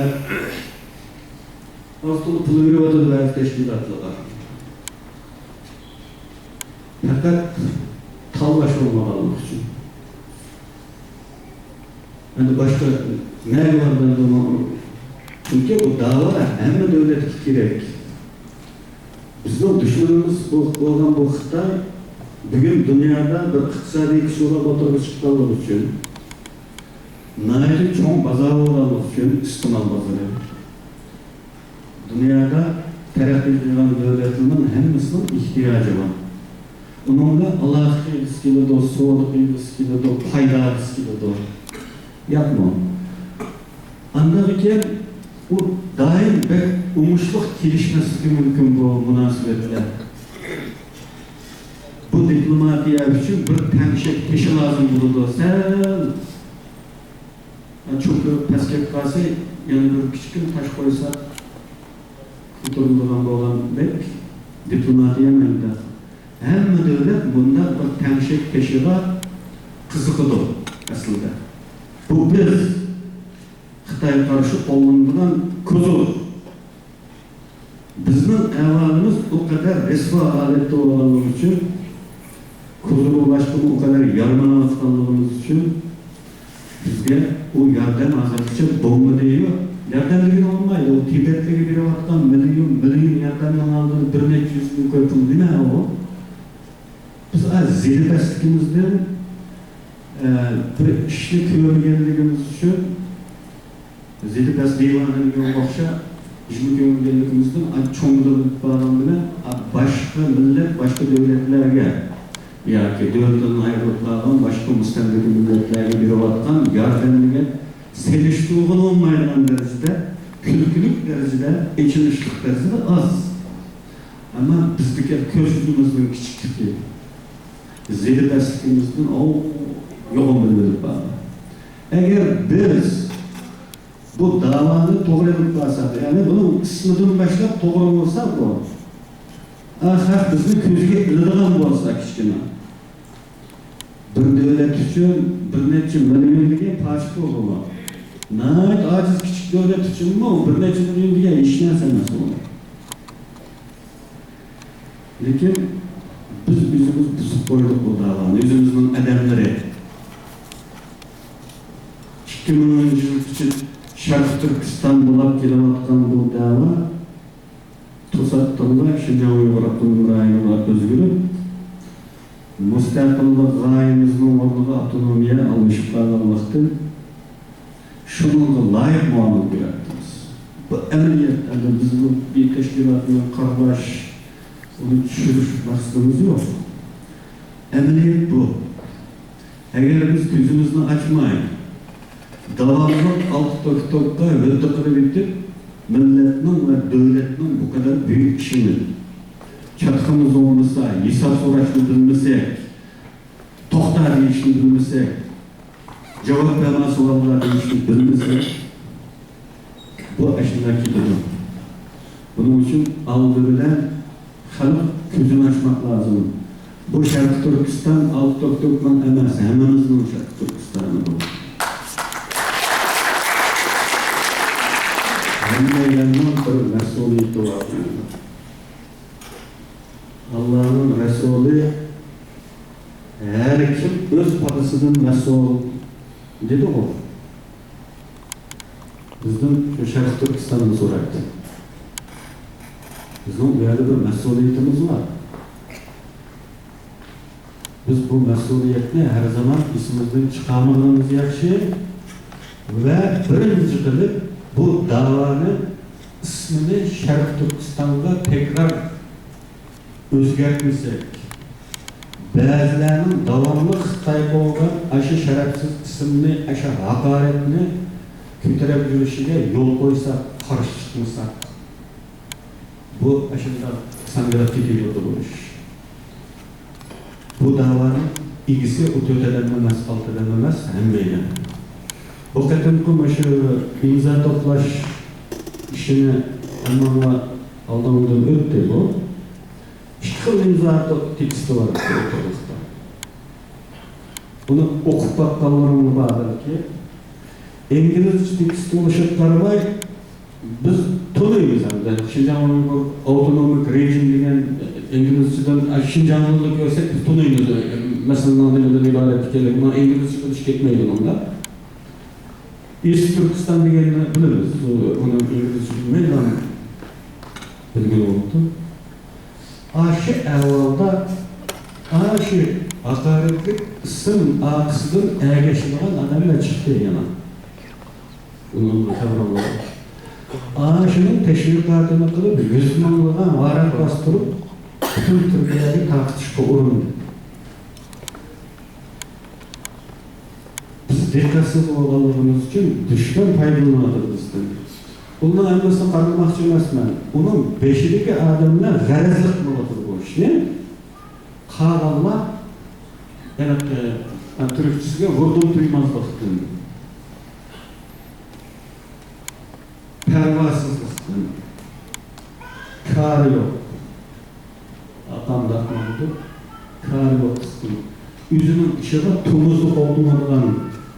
ئاز تولا پۇل بېرىۋاتىدۇ بەزى تەشكىلاتلارغا. پەقەت تاللاش بولمىغانلىقى ئۈچۈن. ئەمدى باشقا نەگە بارىدۇ ئەمدى ئۇنىڭ؟ چۈنكى بۇ داۋا ھەممە دۆلەتكە كېرەك. بىزنىڭ دۈشمىنىمىز بۇ، بولغان بۇ خىتاي بۈگۈن دۇنيادا بىر ئىقتىسادىي كۈچ بولۇپ ئوتتۇرىغا چىققانلىقى ئۈچۈن، ناھايىتى چوڭ بازار بولغانلىقى ئۈچۈن، ئىستېمال بازىرى. دۇنيادا تەرەققىي قىلغان دۆلەتلەرنىڭ ھەممىسىنىڭ ئېھتىياجى بار. ئۇنىڭ بىلەن ئالاقە قىلغۇسى كېلىدۇ، سودا قىلغۇسى كېلىدۇ، پايدا ئالغۇسى كېلىدۇ. ياقمۇ؟ ئانداق ئىكەن، ئۇ دائىم بەك ئوڭۇشلۇق كېلىشمەسلىكى مۇمكىن بۇ مۇناسىۋەتلەر. بۇ دىپلوماتىيە ئۈچۈن بىر تەڭشەك تېشى لازىم بولىدۇ. سەل چوڭ پەس كەپ قالسا، يەنە بىر كىچىككىنە تاش قويسا، كۆتۈرۈلىدىغان بولغاندەك دىپلوماتىيە مەيدانىدا. ھەممە دۆلەت بۇنداق بىر تەڭشەك تېشىغا قىزىقىدۇ ئەسلىدە. بۇ بىز خىتايغا قارشى قوللىنىدىغان كوزىر. بىزنىڭ ئەھۋالىمىز ئۇ قەدەر رەسۋا ھالەتتە بولغانلىقى ئۈچۈن، كوزىر بولۇشقىمۇ ئۇ قەدەر يارىمايۋاتقانلىقىمىز ئۈچۈن، بىزگە ئۇ ياردەم ھازىرغىچە بولمىدى. ياردەم دېگىلى بولمايدۇ. ئۇ تىبەتلەرگە بېرىۋاتقان مىليون، مىليون ياردەمنىڭ ئالدىدا بىر نەچچە يۈز مىڭ كوي پۇل نېمە ئۇ؟ بىز ئاز زېدە بەسلىكىمىزدىن، ئە، بىر ئىشنى كۆرمىگەنلىكىمىز ئۈچۈن، زېدە بەس دىۋانىنى يولغا ئوخشاپ، بىزمۇ كۆرمىگەنلىكىمىزدىن، ئا، چوڭ بىلىپ بارغان بىلەن، ئا، باشقا مىللەت، باشقا دۆلەتلەرگە ياكى دۆلىتىدىن ئايرىلىپ قالغان باشقا مۇستەملىكە مىللەتلەرگە بېرىۋاتقان ياردەملىرىگە سېلىشتۇرغىلى بولمايدىغان دەرىجىدە، كۈلكىلىك دەرىجىدە، ئېچىنىشلىق دەرىجىدە ئاز. ئەمما بىزدىكى كۆرسىتىمىزنىڭ كىچىكلىكى، زېدە بەسلىكىمىزدىن ئو، يوغان بىلىپ بار. ئەگەر بىز بۇ داۋانى توغرا ئېلىپ بارساق، يەنى بۇنىڭ ئىسمىدىن باشلاپ توغرا بولسا بۇ، ئا، خەق بىزنى كۆزىگە ئىلىدىغان بولسا كىچىككىنە. بىر دۆلەت ئۈچۈن بىر نەچچە مىليون دېگەن پاچىق بولىدۇ. ناھايىتى ئاجىز كىچىك دۆلەت ئۈچۈنمۇ بىر نەچچە مىليون دېگەن ھېچ نەرسە ئەمەس بۇ. لېكىن بىز ئۆزىمىز بۇزۇپ قويدۇق بۇ داۋانى، ئۆزىمىزنىڭ ئادەملىرى. ئىككى مىڭىنچى يىلغىچە شەرقىي تۈركىستان بولاپ كېلىۋاتقان بۇ داۋا توساتتىنلا شىنجاڭ ئۇيغۇر ئاپتونوم رايونىغا ئۆزگىرىپ، مۇستەقىللىق غايىمىزنىڭ ئورنىغا ئاپتونومىيە ئالمىشىپ قالغانلىقتىن، شۇنىڭغا لايىق مۇئامىلە كۆرەتتىمىز. بۇ ئەمەلىيەت، ئەمدى بىز بۇ بىر تەشكىلاتنى قارىلاش، ئۇنى چۈشۈرۈش مەقسىتىمىز يوق. ئەمەلىيەت بۇ. ئەگەر بىز كۆزىمىزنى ئاچماي، داۋاملىق ئالتە توك-توكقا ھۆددە قىلىۋېتىپ، مىللەتنىڭ ۋە دۆلەتنىڭ بۇ قەدەر بۈيۈك ئىشىنى، چاتىقىمىز بولمىسا، ھېساب سوراشنى بىلمىسەك، توختا دېيىشنى بىلمىسەك، جاۋاب بەرمە سوئالغا دېيىشنى بىلمىسەك، بۇ ئاشۇنداق كېتىدۇ. بۇنىڭ ئۈچۈن ئالدى بىلەن خەلق كۆزىنى ئاچماق لازىم. بۇ شەرقىي تۈركىستان ئالتە توك-توكنىڭ ئەمەس، ھەممىمىزنىڭ شەرقىي تۈركىستانى بۇ. ھەممەيلەننىڭ بىر مەسئۇلىيىتى بار. ئاللانىڭ رەسۇلى، ھەر كىم ئۆز پادىسىدىن مەسئۇل، دېدىغۇ. بىزدىن شۇ شەرقىي تۈركىستاننى سورايدۇ. بىزنىڭ بۇ يەردە بىر مەسئۇلىيىتىمىز بار. بىز بۇ مەسئۇلىيەتنى ھەر زامان ئېسىمىزدىن چىقارمىغىنىمىز ياخشى ۋە بىرىنچى قىلىپ بۇ داۋانى ئىسمىنى شەرقىي تۈركىستانغا تەكرار ئۆزگەرتمىسەك، بەزىلەرنىڭ داۋاملىق خىتايغا بولغان ئاشۇ شەرەپسىز ئىسىمنى، ئاشۇ ھاقارەتنى كۆتۈرۈپ يۈرۈشىگە يول قويساق، قارشى چىقمىساق، بۇ ئاشۇنداق ساڭگىلاپ كېتىۋېرىدۇ بۇ ئىش. بۇ داۋانىڭ ئىگىسى ئۇ تۆت ئادەم ئەمەس، ئالتە ئادەم ئەمەس، ھەممەيلەن. بۇ قېتىمقى مۇشۇ ئىمزا توپلاش ئىشىنى ھەممىڭلار ئالدىڭدىن ئۆتتى بۇ. ئىككى خىل ئىمزا تو-، تېكىستى بار ئوتتۇرىلىقتا. بۇنى ئوقۇپ باققانلىرىڭلار بار بەلكى. ئىنگلىزچە تېكىست بولۇشىغا قارىماي، بىز تونۇيمىز ئەمدى. شىنجاڭ ئۇيغۇر ئاۋتونومىك رېجىم دېگەن ئىنگلىزچىدىن، شىنجاڭنى كۆرسەك بىز تونۇيمىز. مەسىلىنىڭ نېمىدىن ئىبارەت ئىكەنلىكىنى. مانا ئىنگلىزچە بىلىش كەتمەيدۇ مۇندا. ئېسكى تۈركىستان دېگەننى بىلىمىز. ئۇنى ئىنگلىزچە بىلمەيلا بىلگىلى بولىدۇ. ئاشۇ ئەھۋالدا، ئاشۇ ھاقارەتلىك ئىسىم ئارقىسىدىن ئەگەشىدىغان ئادەملەر چىقتى يەنە. ئۇنىڭ خەۋىرى بار. ئاشۇنىڭ تەشۋىقاتىنى قىلىپ، يۈز مىڭلىغان ۋاراق باستۇرۇپ، پۈتۈن تۈركىيەگە تارقىتىشقا ئۇرۇندى. بىز دىققەتسىز بولغانلىقىمىز ئۈچۈن دۈشمەن پايدىلىنىۋاتىدۇ بىزدىن. بۇنىڭ ھەممىسىنى قارىماقچى ئەمەسمەن. ئۇنىڭ بېشىدىكى ئادەملەر غەرەزلىك قىلىۋاتىدۇ بۇ ئىشنى. قالغانلار، يەنە، ئە، تۈركچىسىگە ۋۇردۇم تۇيمازلىقتىن، پەرۋاسىزلىقتىن، كارى يوق. ئاپام داقماقتۇ. كارى يوق قىزنىڭ. ئۆزىنىڭ ئىشىغا تومۇزدا قول تۇڭىدىغان،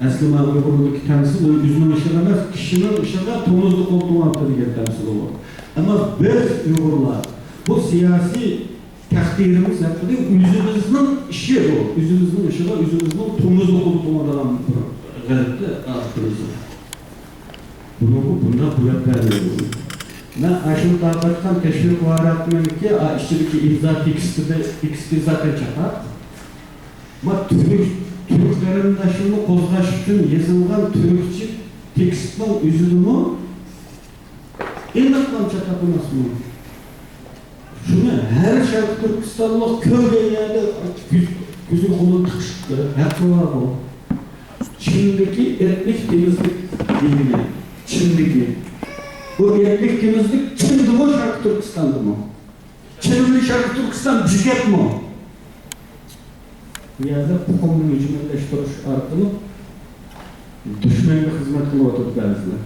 ئەسلى مانا ئۇيغۇرلۇقتىكى تەمسىل، ئۇ ئۆزىنىڭ ئىشىغا ئەمەس، كىشىنىڭ ئىشىغا تومۇزدا قول تۇڭاپتۇ دېگەن تەمسىل ئۇ. ئەمما بىز ئۇيغۇرلار بۇ سىياسىي تەقدىرىمىز ھەققىدە ئۆزىمىزنىڭ ئىشى بۇ. ئۆزىمىزنىڭ ئىشىغا ئۆزىمىزنىڭ تومۇزدا قول تۇڭىدىغان بىر غەلىتە ئادىتىمىز بار. بۇنىڭغا بۇنداق بوياپ بەرمەيدۇ. مەن ئاشۇنى تارقاتقان تەشۋىق ۋاراقنىڭكى ئا، ئىچىدىكى ئىمزا تېكىستىدە، تېكىستى زاتەن چاتاق. ما تۈرك، تۈرك قېرىنداشلىرىنى قوزغاش ئۈچۈن يېزىلغان تۈركچە تېكىستنىڭ ئۆزىدىمۇ ئېنىقلام چاتاق ئەمەسمۇ؟ شۇنى ھەر شەرقىي تۈركىستانلىق كۆرگەن يەردە كۆز-، كۆزىگە قولىنى تىقىش ھەققى بارغۇ. چىندىكى ئېتنىك تېمىزلىك دېگىنى، چىندىكى. بۇ ئېتنىك تېمىزلىك چىندىمۇ، شەرقىي تۈركىستاندىمۇ؟ چىندىمۇ، شەرقىي تۈركىستان بىر گەپمۇ؟ بۇ يەردە ئۇقۇمنى مۈجمەللەشتۈرۈش ئارقىلىق دۈشمەنگە خىزمەت قىلىۋاتىدۇ بەزىلەر.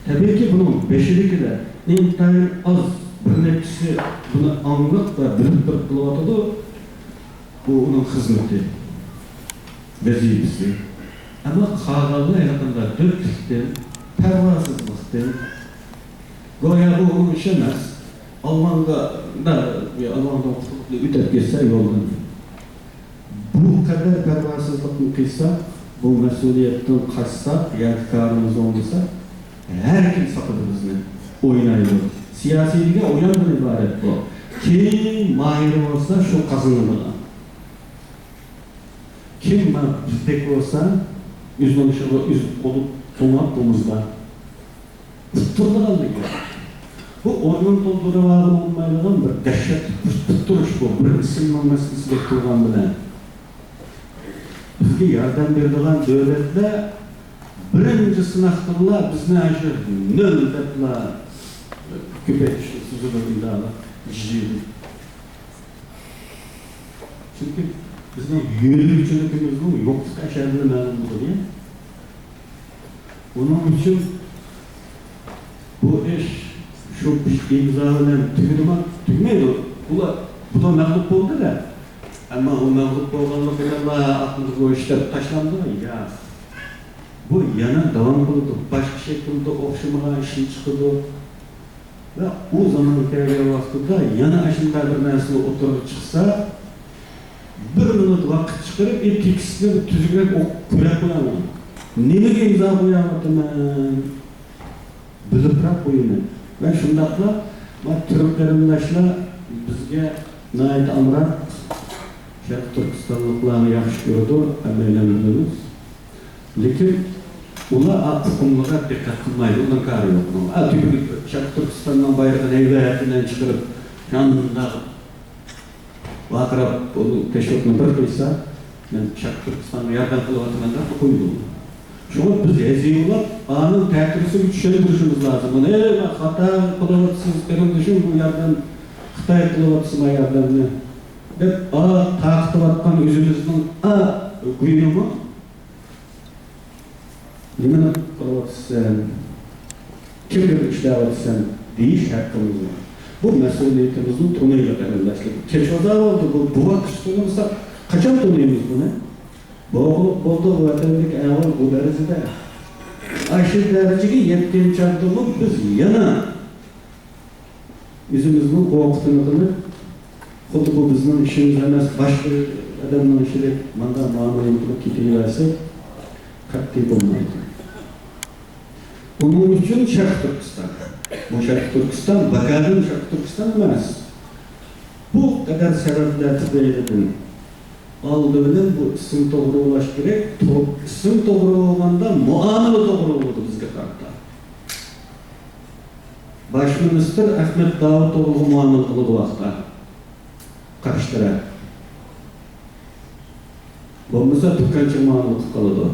تەبىئىيكى، بۇنىڭ بېشىدىكىلەر ئىنتايىن ئاز، بىر نەچچىسى بۇنى ئاڭلىق ۋە بىلىپ تۇرۇپ قىلىۋاتىدۇ. بۇ ئۇنىڭ خىزمىتى، ۋەزىپىسى. ئەمما قالغانلار ھېلىقىنداق دۆتلۈكتىن، پەرۋاسىزلىقتىن، گويا بۇ ئۇنىڭ ئىشى ئەمەس. ئاللاڭدا، ئاللاڭدىن قۇتۇلۇپ ئۆتۈپ كەتسە يولدىن. بۇ قەدەر پەرۋاسىزلىقنى قىلساق، بۇ مەسئۇلىيەتتىن قاچساق ياكى كارىمىز بولمىسا، ھەر كىم ساتىدۇ بىزنى، ئوينايدۇ. سىياسىي دېگەن ئويۇندىن ئىبارەت بۇ. كىم ماھىر بولسا، شۇ قازىنىدىغان. كىم ما-، بىزدەك بولسا، ئۆزىنىڭ ئىشىغا ئۆزى قول تۇڭاپ تومۇزدا. ئۇتتۇرىدىغانلىقى. بۇ ئورنىنى تولدۇرۇۋالغىلى بولمايدىغان بىر دەھشەتلىك ئۇتتۇرۇش بۇ، بىر ئىسىمنىڭ مەسىلىسىگە كەلگەن بىلەن. بىزگە ياردەم بېرىدىغان دۆلەتلەر بىرىنچى سىناقتىنلا بىزنى ئاشۇ نۆل دەپلا كۆپەيتىشنى سۈزىدۇ، مۇنداقلا جىجىيدۇ. چۈنكى بىزنىڭ يۆلىگۈچىلىكىمىزنىڭ يوقلۇقى ئەشەددىي مەلۇم بولىدۇ. ئۇنىڭ ئۈچۈن بۇ ئىش شۇ ئىمزا بىلەن تۈگىدىما؟ تۈگىمەيدۇ. بۇلار، بۇلار مەغلۇپ بولدى-دە. ئەمما ئۇ مەغلۇپ بولغانلىقى بىلەنلا ئاقمىدى بۇ ئىش دەپ تاشلاندىمۇ؟ ياق. بۇ يەنە داۋام قىلىدۇ. باشقا شەكىلدە ئوخشىمىغان ئىشنى چىقىدۇ. ۋە ئۇ زامان كەلگەن ۋاقتىدا يەنە ئاشۇنداق بىر نەرسىلەر ئوتتۇرىغا چىقسا، بىر مىنۇت ۋاقىت چىقىرىپ، ئى، تېكىستنى بىر تۈزۈكرەك ئوقۇپ كۆرۈپ قوياڭلار. نېمىگە ئىمزا قويۇۋاتىمەن؟ بىلىپراق قويىمەن. ۋە شۇنداقلا، ما، تۈرك قېرىنداشلار بىزگە ناھايىتى ئامراق، شەرقىي تۈركىستانلىقلارنى ياخشى كۆرىدۇ، ھەممەيلەن بىلىمىز. لېكىن ئۇلار ئا ئۇقۇملىرىغا دىققەت قىلمايدۇ، ئۇنىڭ كارى يوق. ئا، تۈرك-، شەرقىي تۈركىستاننىڭ بايرىقىنى ھەيۋەت بىلەن چىقىرىپ، شۇنداق ۋارقىراپ، بۇ تەشۋىقنى بىر قىلسا، مەن شەرقىي تۈركىستانغا ياردەم قىلىۋاتىمەن دەپ قويىدۇ. شۇڭا بىز ھەزىۋىلاپ، ئانىڭ تەتۈرىسىگە چۈشەندۈرۈشىمىز لازىم. بۇنى، «ئەي، خاتا قىلىۋاتىسىز، قېرىندىشىم، بۇ ياردەم خىتاي قىلىۋاتىسىما ياردەمنى» دەپ، ئا، تارقىتىۋاتقان ئۆزىمىزنىڭ، ئا، گۇيىنىمۇ نېمىنى قىلىۋاتىسەن؟ كىمگە ئىشلەۋاتىسەن؟ دېيىش ھەققىمىز بار. بۇ مەسئۇلىيىتىمىزنى تونۇيلى، قېرىنداشلار. كەچ-ئازا بولدى، بۇ، بۇ ۋاقىت تونۇمىساق، قاچان تونۇيمىز بۇنى؟ بولدى، بۇ ۋەتەندىكى ئەھۋال بۇ دەرىجىدە. ئاشۇ دەرىجىگە يەتكەن چاغدىمۇ بىز يەنە ئۆزىمىزنىڭ قورقۇتىنى قىلىپ، خۇددى بۇ بىزنىڭ ئىشىمىز ئەمەس، باشقا ئادەمنىڭ ئىشىدەك مانداق مۇئامىلە قىلىپ كېتىۋەرسەك، قەتئىي بولمايدۇ. ئۇنىڭ ئۈچۈن شەرقىي تۈركىستان. بۇ شەرقىي تۈركىستان، باكادىن شەرقىي تۈركىستان ئەمەس. بۇ قەدەر سەۋەبلەر تۈپەيلىدىن ئالدى بىلەن بۇ ئىسىم توغرا بولۇش كېرەك. تو-، ئىسىم توغرا بولغاندا مۇئامىلە توغرا بولىدۇ بىزگە قارىتا. باش مىنىستىر ئەخمەت داۋۇتئوغلىغا مۇئامىلە قىلىدۇ ۋاقىتتا قارشى تەرەپ. بولمىسا تۈركەنچە مۇئامىلە قىلىپ قالىدۇ.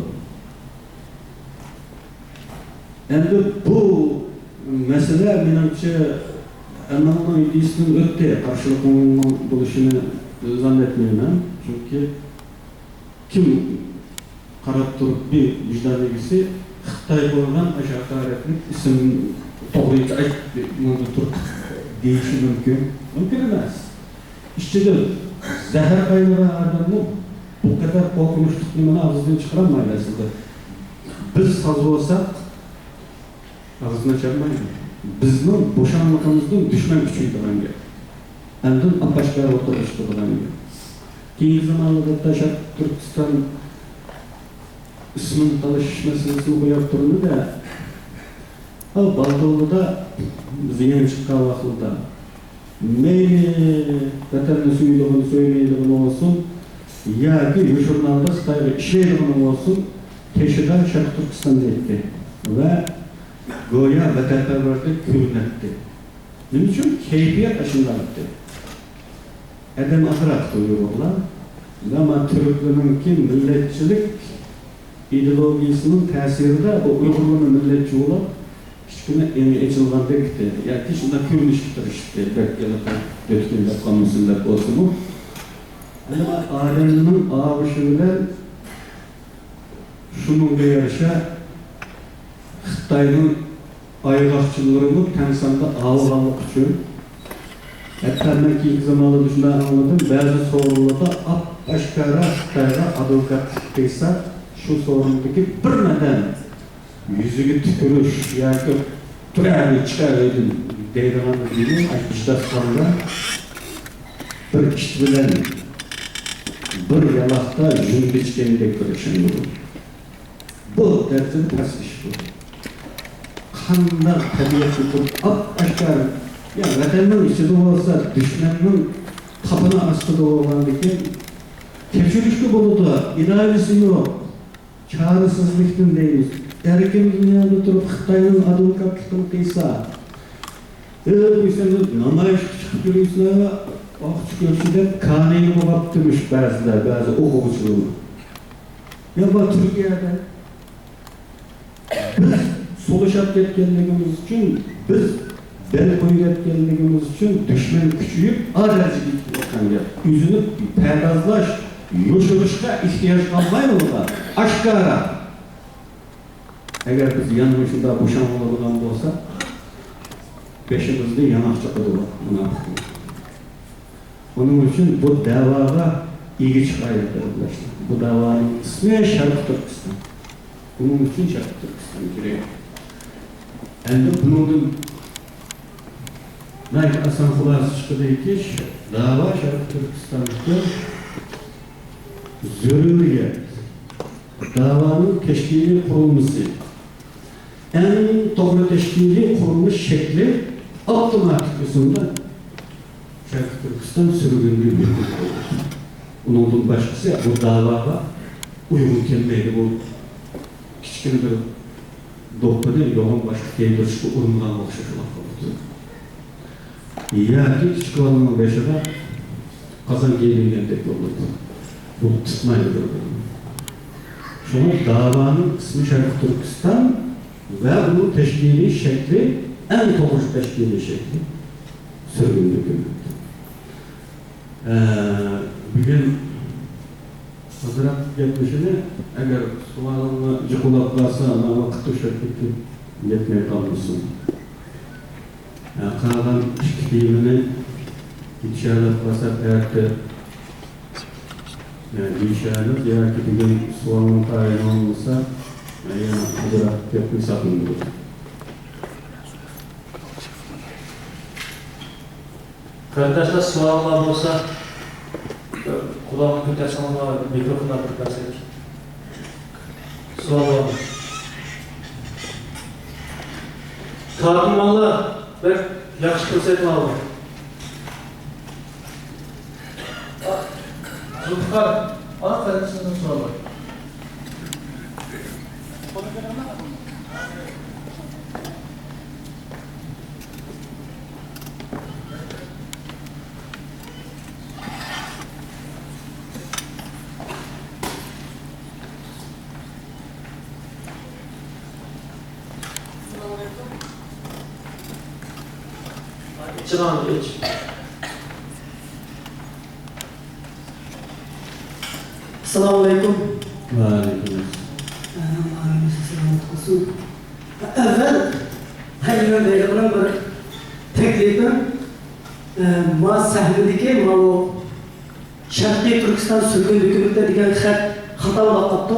ئەمدى بۇ مەسىلە، مېنىڭچە، ئەمەلنىڭ ئىدىيىسىدىن ئۆتتى، قارشىلىقنىڭ بولۇشىنى زاننەتمەيمەن. چۈنكى كىم قاراپ تۇرۇپ بىر ۋىجدان ئىگىسى خىتاي قويغان ئاشۇ ھاقارەتلىك ئىسىم توغرىچە ئېيتىپ، مۇندا تۇرۇپ دېيىشى مۇمكىن؟ مۇمكىن ئەمەس. ئىچىدىن زەھەر قاينىغان ئادەممۇ بۇ قەدەر قورقۇنچلۇق نېمىنى ئاغزىدىن چىقىرالمايدۇ ئەسلىدە. بىز ساز بولساق، ئاغزىنى ئاچالمايدۇ. بىزنىڭ بوشاڭلىقىمىزدىن دۈشمەن كۈچىيىدىغان گەپ. ئاندىن ئاپئاشكارا ئوتتۇرىغا چىقىدىغان گەپ. كېيىنكى زامانلاردا شەرقىي تۈركىستان ئىسمىنى تالىشىش مەسىلىسىنى قويۇپ تۇرىمىز-دە، ئا، بالدۇرلىدا بىز يېڭى چىققان ۋاقتىدا مەيلى ۋەتەننى سۆيىدىغىنى، سۆيمەيدىغىنى بولسۇن، ياكى يوشۇرۇن ھالدا خىتايغا ئىشلەيدىغىنى بولسۇن، تېشىدا شەرقىي تۈركىستان دەيتتى ۋە گويا ۋەتەنپەرۋەردەك كۆرۈنەتتى. نېمە ئۈچۈن؟ كەيپىيات ئاشۇنداق ئىدى. ئادەم ئازراق ئۇيغۇرلار. ئەمما تۈركلەرنىڭكى مىللەتچىلىك ئىدېئولوگىيىسىنىڭ تەسىرىدە بۇ ئۇيغۇرلارمۇ مىللەتچى بولۇپ، كىچىككىنە ئېڭى ئېچىلغاندەك ئىدى. ياكى شۇنداق كۆرۈنۈشكە تىرىشىپتۇ. بەك يەنە دۆتكىلەپ قالمىسۇن دەپ بولسىمۇ. ئەمما ئادەمنىڭ ئاۋۇشى بىلەن شۇنىڭغا يارىشا خىتاينىڭ ئاياغاقچىلىرىمۇ تەڭ ساندا ئاۋۇغانلىقى ئۈچۈن، ھەتتا مەن كېيىنكى زامانلاردا شۇنداق ئاڭلىدىم، بەزى سورۇنلاردا ئاپئاشكارا خىتايغا ئادۋوكاتلىق قىلسا، شۇ سورۇندىكى بىر ئادەم يۈزىگە تۈكۈرۈش ياكى «تۇر ئەمدى، چىق ئۆيدىن» دەيدىغان گېپى ئاشۇ بىشتاسخانىدا بىر ئىت بىلەن بىر يالاقتا يۇڭ بىچكەندەك بىر ئىش ئەمدى بۇ. بۇ دەرىجىدە پەس ئىش بۇ. قانداق تەبىئەتتە تۇرۇپ ئاپئاشكارا، يا ۋەتەننىڭ ئىچىدە بولسا، دۈشمەننىڭ تاپىنى ئاستىدا بولغاندىكىن كەچۈرۈشكە بولىدۇ، ئىلاجىسى يوق. چارىسىزلىكتىن دەيمىز. ئەركىن دۇنيادا تۇرۇپ خىتاينىڭ ئادۋوكاتلىقىنى قىلسا، ئۆي قويسىڭىز نامايىشقا چىقىپ يۈرۈسىلەر، ئاقچى كۆرسە دەپ كانىيىگە بوغاپتىمىش بەزىلەر، بەزى ئوقۇغۇچىلىرىمۇ. يا بار تۈركىيەدە بىز سولىشىپ كەتكەنلىكىمىز ئۈچۈن، بىز بەل قويۇۋەتكەنلىكىمىز ئۈچۈن دۈشمەن كۈچىيىپ، ئا دەرىجىگە يېتىپ كەتكەن گەپ. ئۆزىنى پەردازلاش، يوشۇرۇشقا ئېھتىياج قالماي ئۇنىڭغا. ئاشكارا. ئەگەر بىز يەنە مۇشۇنداق بوشاڭ بولىدىغان بولسا، بېشىمىزدا ياڭاق چىقىدۇ مۇناپىقنىڭ. ئۇنىڭ ئۈچۈن بۇ دەۋاغا ئىگە چىقايلى، قېرىنداشلار. بۇ دەۋانىڭ ئىسمى شەرقىي تۈركىستان. بۇنىڭ ئۈچۈن شەرقىي تۈركىستان كېرەك. ئەمدى بۇنىڭدىن ناھايىتى ئاسان خۇلاسە چىقىدۇكى، دەۋا شەرقىي تۈركىستاندا زۆرۈرىيەت، دەۋانىڭ تەشكىلىي قۇرۇلمىسى، ئەڭ توغرا تەشكىلىي قۇرۇلۇش شەكلى ئاپتوماتىك ئۇسۇلدا شەرقىي تۈركىستان سۈرگۈندىن ھۆكۈم قىلدى. ئۇنىڭدىن باشقىسى بۇ دەۋاغا ئۇيغۇن كەلمەيدۇ. بۇ كىچىككىنە بىر دوپپىنى يوغان باشقا كىيدۈرۈشكە ئۇرۇنغان ئوخشاش بولۇپ قالىدۇ. ياكى كىچىك بالىنىڭ بېشىغا قازان كىيدۈرگەندەك بولىدۇ. بۇ تۇتمايدۇ بىر-بىرىنى. شۇڭا دەۋانىڭ ئىسمى شەرقىي تۈركىستان ۋە ئۇنىڭ تەشكىلىي شەكلى، ئەڭ توغرا تەشكىلىي شەكلى سۈرگۈن ھۆكۈمەت. ئە، بۈگۈن ئازراق گەپلىشىمىز، ئەگەر سوئالىڭلار جىقىلاپ قالسا، مانا ۋاقىت توشۇپ كېتىپ يەتمەي قالمىسۇن. ئە، قالغان ئىككى تېمىنى ئىنشاللا قالسا ئەتە، ئە، دېيىشەرمىز ياكى بۈگۈن سوئالنىڭ تايىنى بولمىسا، ئە، يەنە ئازراق گەپنى ساقلىدۇق. قېرىنداشلار، سوئاللار بولسا، قۇلاقنى كۆتەرسەڭلار، مىكروفون ئاپىرىپ بەرسەك. سوئال بارمۇ؟ كاتىمانلار، بەك ياخشى پۇرسەتنى ئالدى. زۇلپىقار، ئانا قېرىندىشىمىزدىن سوئال بار. ئەسسالامۇ ئەلەيكۇم. ۋەئەلەيكۇم ئەسسالام. ئالەمىڭىز سالامەت بولسۇن. ئەۋۋەل، ھەيۋەن بەيرىمىنىڭ بىر تەكلىپىم، ئە، ما سەھنىدىكى ماۋۇ شەرقىي تۈركىستان سۈرگۈن ھۆكۈمىتى دېگەن خەت خاتا بولۇپ قاپتۇ.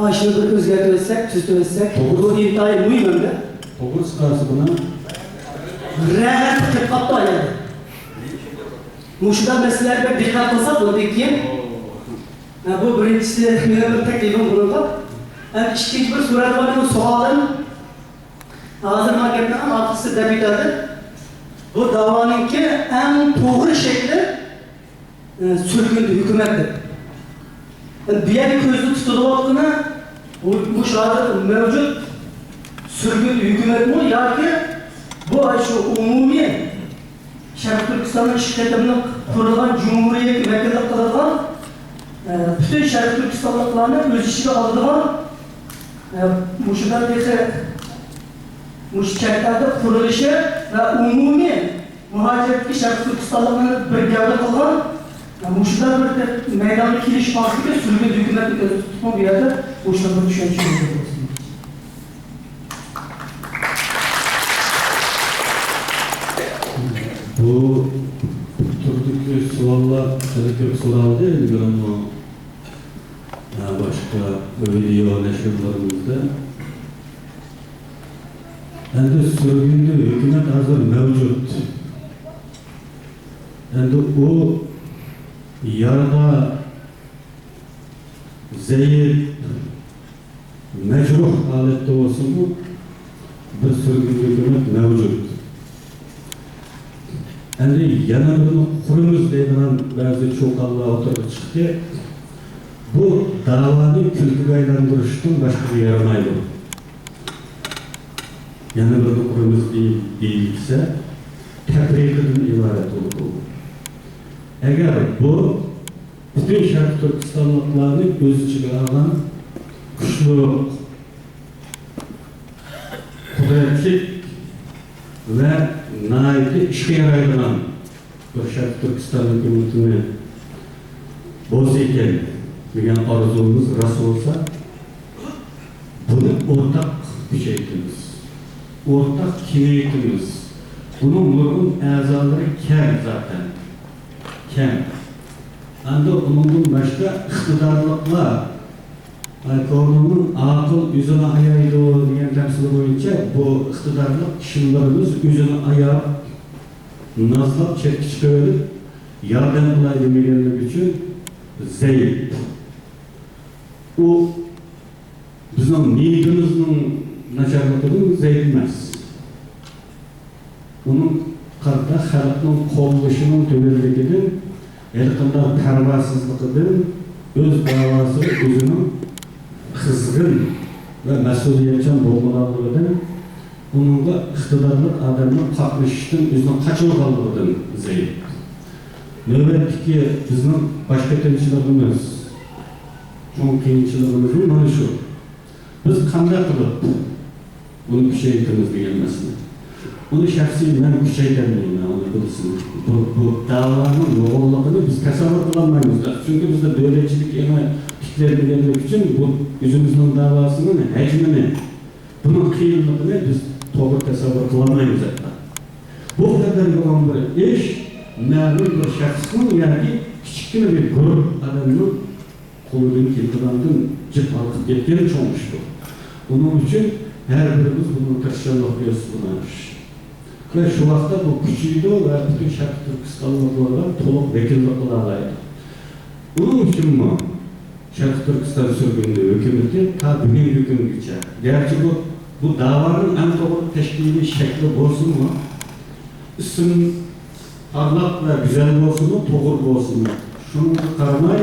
ئاشۇنى بىر ئۆزگەرتىۋەتسەك، تۈزىتىۋەتسەك، بۇ ئىنتايىن مۇھىم ئەمدى. توغرا چىقارسا بۇنى. رەھەت قىلىپ قاپتۇ ئايالى. مۇشۇنداق مەسىلىلەرگە بەك دىققەت قىلساق بولىدىكەن. ھە، بۇ بىرىنچىسى، مېنىڭ بىر تەكلىپىم بۇنىڭغا. ھەم ئىككىنچى بىر سورىدىغىنىم، سوئالىم، ھازىر مانا گەپنىڭ ئەڭ ئاخىرقىسى دەپ ئۆتەلدى. بۇ داۋانىڭكى ئەڭ توغرا شەكلى، ئە، سۈرگۈندە ھۆكۈمەت دەپ. بۇ يەردە كۆزدە تۇتۇلۇۋاتقىنى، بۇ، بۇ ھازىر مەۋجۇت سۈرگۈندە ھۆكۈمەتمۇ ياكى بۇ شۇ ئومۇمىي شەرقىي تۈركىستاننىڭ ئىككى قېتىملىق قۇرۇلغان جۇمھۇرىيەتكە ۋەكىللىك قىلىدىغان، ئە، پۈتۈن شەرقىي تۈركىستانلىقلارنى ئۆز ئىچىگە ئالىدىغان، ئە، مۇشۇنداق تېخى مۇشۇ چەت ئەلدە قۇرۇلۇشى ۋە ئومۇمىي مۇھاجىرەتتىكى شەرقىي تۈركىستانلىقلارنى بىر گەۋدە قىلغان، ئە، مۇشۇنداق بىر مەيدانغا كېلىش ئاستىدىكى سۈرگۈن ھۆكۈمەتنى كۆزدە تۇتۇپ، بۇ يەردە مۇشۇنداق بىر چۈشەنچە بولسۇن. بۇ تۈردىكى سوئاللار خېلى كۆپ سورالدى ئىلگىرىمۇ، ھە، باشقا ۋىدېئو نەشرلىرىمىزدا. ئەمدى سۈرگۈندە ھۆكۈمەت ھازىر مەۋجۇت. ئەمدى ئۇ يارىدا زەئىپ، مەجرۇھ ھالەتتە بولسىمۇ، بىر سۈرگۈن ھۆكۈمەت مەۋجۇت. ئەمدى يەنە بىرنى قۇرىمىز دەيدىغان بەزى چۇقانلار ئوتتۇرىغا چىقتى. بۇ داۋانى كۈلكىگە ئايلاندۇرۇشتىن باشقىغا يارىمايدۇ. يەنە بىرنى قۇرىمىز دېيىلسە، تەپرىقىدىن ئىبارەت بولىدۇ. ئەگەر بۇ پۈتۈن شەرقىي تۈركىستانلىقلارنى ئۆز ئىچىگە ئالغان كۈچلۈك، قۇدرەتلىك ۋە ناھايىتى ئىشقا يارايدىغان بىر شەرقىي تۈركىستان ھۆكۈمىتىنى بولسا ئىكەن دېگەن ئارزۇمىز راست بولسا، بۇنى ئورتاق كۈچەيتىمىز، ئورتاق كېڭەيتىمىز. بۇنىڭ نۇرغۇن ئەزالىرى كەم زاتەن، كەم. ئەمدى ئۇنىڭدىن باشقا ئىقتىدارلىقلار، كونىنىڭ «ئاقىل ئۆزىنى ئايايدۇ» دېگەن تەمسىلى بويىچە بۇ ئىقتىدارلىق كىشىلىرىمىز ئۆزىنى ئاياپ، نازلاپ، چەتكە چىقىۋېلىپ، ياردەم قىلاي دېمىگەنلىكى ئۈچۈن زەئىپ. ئۇ بىزنىڭ نىيىتىمىزنىڭ ناچارلىقىدىن زەئىپ ئەمەس. ئۇنىڭ قارىتا خەلقنىڭ قوللىشىنىڭ تۆۋەنلىكىدىن، ھېلىقانداق پەرۋاسىزلىقىدىن، ئۆز داۋاسىغا ئۆزىنىڭ قىزغىن ۋە مەسئۇلىيەتچان بولمىغانلىقىدىن، ئۇنىڭغا ئىقتىدارلىق ئادەمنىڭ قاتنىشىشتىن ئۆزىنى قاچۇرغانلىقىدىن زەئىپ. نۆۋەتتىكى بىزنىڭ باش قېتىمچىلىقىمىز، چوڭ قىيىنچىلىقىمىزمۇ مانا شۇ. بىز قانداق قىلىپ بۇنى كۈچەيتىمىز دېگەن مەسىلە. ئۇنى شەخسىي مەن كۈچەيتەلمەيمەن، ئۇنى بىلىسىز. بۇ، بۇ داۋانىڭ يوغانلىقىنى بىز تەسەۋۋۇر قىلالمايمىز. چۈنكى بىزدە دۆلەتچىلىك ئېڭى تىكلەنمىگەنلىكى ئۈچۈن بۇ ئۆزىمىزنىڭ داۋاسىنىڭ ھەجمىنى، بۇنىڭ قىيىنلىقىنى بىز توغرا تەسەۋۋۇر قىلالمايمىز ھەتتا. بۇ قەدەر يوغان بىر ئىش مەلۇم بىر شەخسنىڭ ياكى كىچىككىنە بىر گۇرۇپ ئادەمنىڭ قولىدىن كېلىدىغاندىن جىق ھالقىپ كەتكەن چوڭ ئىشتۇر. ئۇنىڭ ئۈچۈن ھەر بىرىمىز بۇنىڭ تىرىشچانلىق كۆرسىتىدىغان ئىش. ۋە شۇ ۋاقىتتا بۇ كۈچىيىدۇ ۋە پۈتۈن شەرقىي تۈركىستانلىقلارغا تولۇق ۋەكىللىك قىلالايدۇ. ئۇنىڭ ئۈچۈنمۇ شەرقىي تۈركىستان سۈرگۈندە ھۆكۈمىتى تا بۈگۈنكى كۈنگىچە، گەرچە بۇ، بۇ داۋانىڭ ئەڭ توغرا تەشكىلىي شەكلى بولسىمۇ، ئىسىم پارلاق ۋە گۈزەل بولسىمۇ، توغرا بولسىمۇ، شۇنىڭغا قارىماي،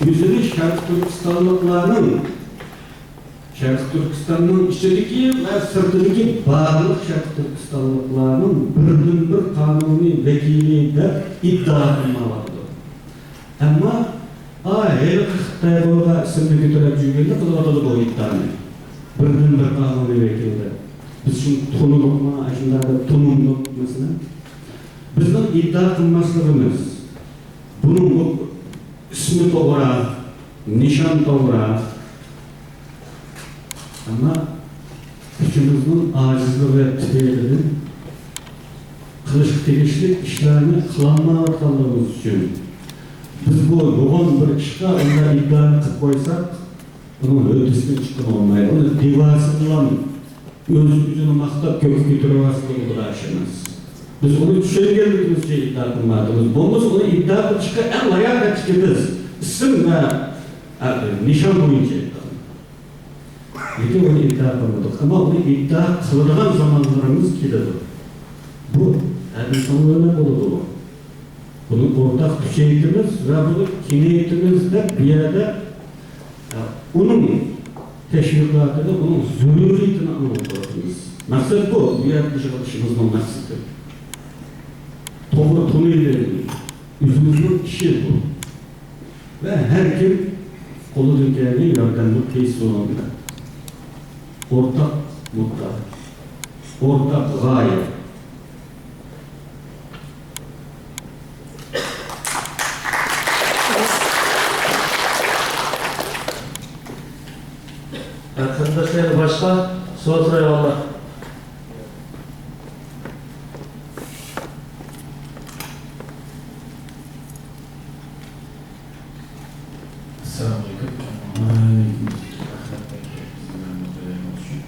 ئۆزىنى شەرقىي تۈركىستانلىقلارنىڭ، شەرقىي تۈركىستاننىڭ ئىچىدىكى ۋە سىرتىدىكى بارلىق شەرقىي تۈركىستانلىقلارنىڭ بىردىنبىر قانۇنىي ۋەكىلى دەپ ئىددىئا قىلمايۋاتىدۇ. ئەمما، ئا، ھېلىقى خىتاي بولغان ئىسىمنى كۆتۈرۈپ يۈرگەندە قىلىۋاتىدۇ بۇ ئىددىئانى. بىردىنبىر قانۇنىي ۋەكىل دەپ. بىز شۇنى تونۇدۇقمۇ، ئاشۇنداق دەپ تونۇمدۇق، مەسىلەن. بىزنىڭ ئىددىئا قىلماسلىقىمىز، بۇنىڭ ئىسمى توغرا، نىشان توغرا. ئەمما كۈچىمىزنىڭ ئاجىزلىقى تۈپەيلىدىن قىلىشقا تېگىشلىك ئىشلارنى قىلالمايۋاتقانلىقىمىز ئۈچۈن، بىز بۇ يوغان بىر ئىشقا ئۇنداق ئىددىئانى قىلىپ قويساق، ئۇنىڭ ھۆددىسىدىن چىققىلى بولمايدۇ. ئۇنى دېۋاسىدىلا ئۆز-ئۆزىنى ماختاپ كۆككە كۆتۈرۈۋالسىلا بولىدىغان ئىش ئەمەس. بىز ئۇنى چۈشەنگەنلىكىمىزچە ئىددىئا قىلمايۋاتىمىز. بولمىسا ئۇنى ئىددىئا قىلىشقا ئەڭ لاياقەتلىكىمىز ئىسىم ۋە، ئە، نىشان بويىچە ئىددىئا قىلىمىز. لېكىن ئۇنى ئىددىئا قىلمىدۇق. ئەمما ئۇنى ئىددىئا قىلىدىغان زامانلىرىمىز كېلىدۇ. بۇ ھەددىدىن ئۆرنەك بولىدۇ. بۇنى ئورتاق كۈچەيتىمىز ۋە بۇنى كېڭەيتىمىز دەپ بۇ يەردە، ئە، ئۇنىڭ تەشۋىقاتىنى، ئۇنىڭ زۆرۈرىيىتىنى ئاڭلىتىۋاتىمىز. مەقسەت بۇ، بۇ يەردە يىغىلىشىمىزنىڭ مەقسىتى. توغرا تونۇيلى، ئۆزىمىزنىڭ ئىشى بۇ. ۋە ھەر كىم قولىدىن كەلگەن ياردەمنى قىلسۇن. ئورتاق مۇددىئا، ئورتاق غايە. قېرىنداشلار، يەنە باشقا سوئال سورايدىغانلار؟ ئەسسالامۇئەلەيكۇم. ئەھمەت بەگ، بىزنىڭ بىلەن بولۇشۇپ،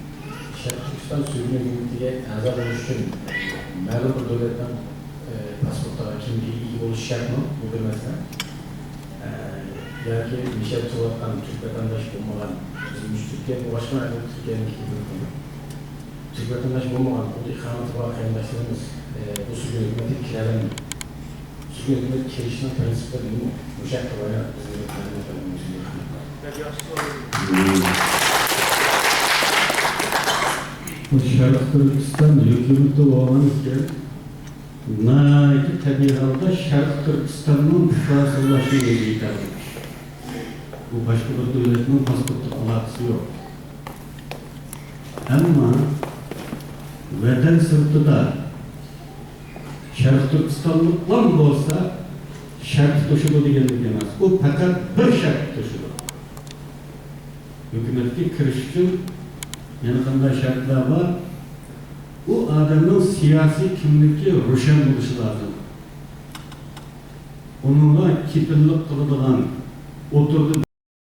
شەرقىي تۈركىستان سۈرگۈن ھۆكۈمىتىگە ئەزا بولۇش ئۈچۈن مەلۇم بىر دۆلەتنىڭ، ئە، پاسپورتىغا، كىملىكىگە ئىگە بولۇش شەرتمۇ؟ بۇ بىر مەسىلە. ئە، ياكى نىشان تۇتۇۋاتقان تۈرك ۋەتەنداش بولمىغان، بىز مۇشۇ تۈركىيە، باشقا مەلۇم تۈركىيەنىڭكى، تۈرك ۋەتەنداش بولمىغان، بۇ ئىقامىتى بار قېرىنداشلىرىمىز، ئە، بۇ سۈرگۈن ھۆكۈمەتكە كىرەلەمدۇ؟ سۈرگۈن ھۆكۈمەتكە كىرىشنىڭ پىرىنسىپلىرى نېمە؟ مۇشۇ ھەقتە بايان بىزگە بىر مەلۇمات بەرمەڭ. بۇ شەرقىي تۈركىستان ھۆكۈمىتى بولغان ئىكەن، ناھايىتى تەبىئىي ھالدا شەرقىي تۈركىستاننىڭ پۇقراسى بولۇشنى ئۆزى يېتەرلىك. بۇ باشقا بىر دۆلەتنىڭ پاسپورتلۇق ئالاقىسى يوق. ئەمما ۋەتەن سىرتىدا شەرقىي تۈركىستانلىقلار بولسا شەرت توشىدۇ دېگەنلىك ئەمەس. ئۇ پەقەت بىر شەرت توشىدۇ. ھۆكۈمەتكە كىرىش ئۈچۈن يەنە قانداق شەرتلەر بار؟ ئۇ ئادەمنىڭ سىياسىي كىملىكى روشەن بولۇشى لازىم. ئۇنىڭغا كېپىللىق قىلىدىغان، ئوتتۇرىدا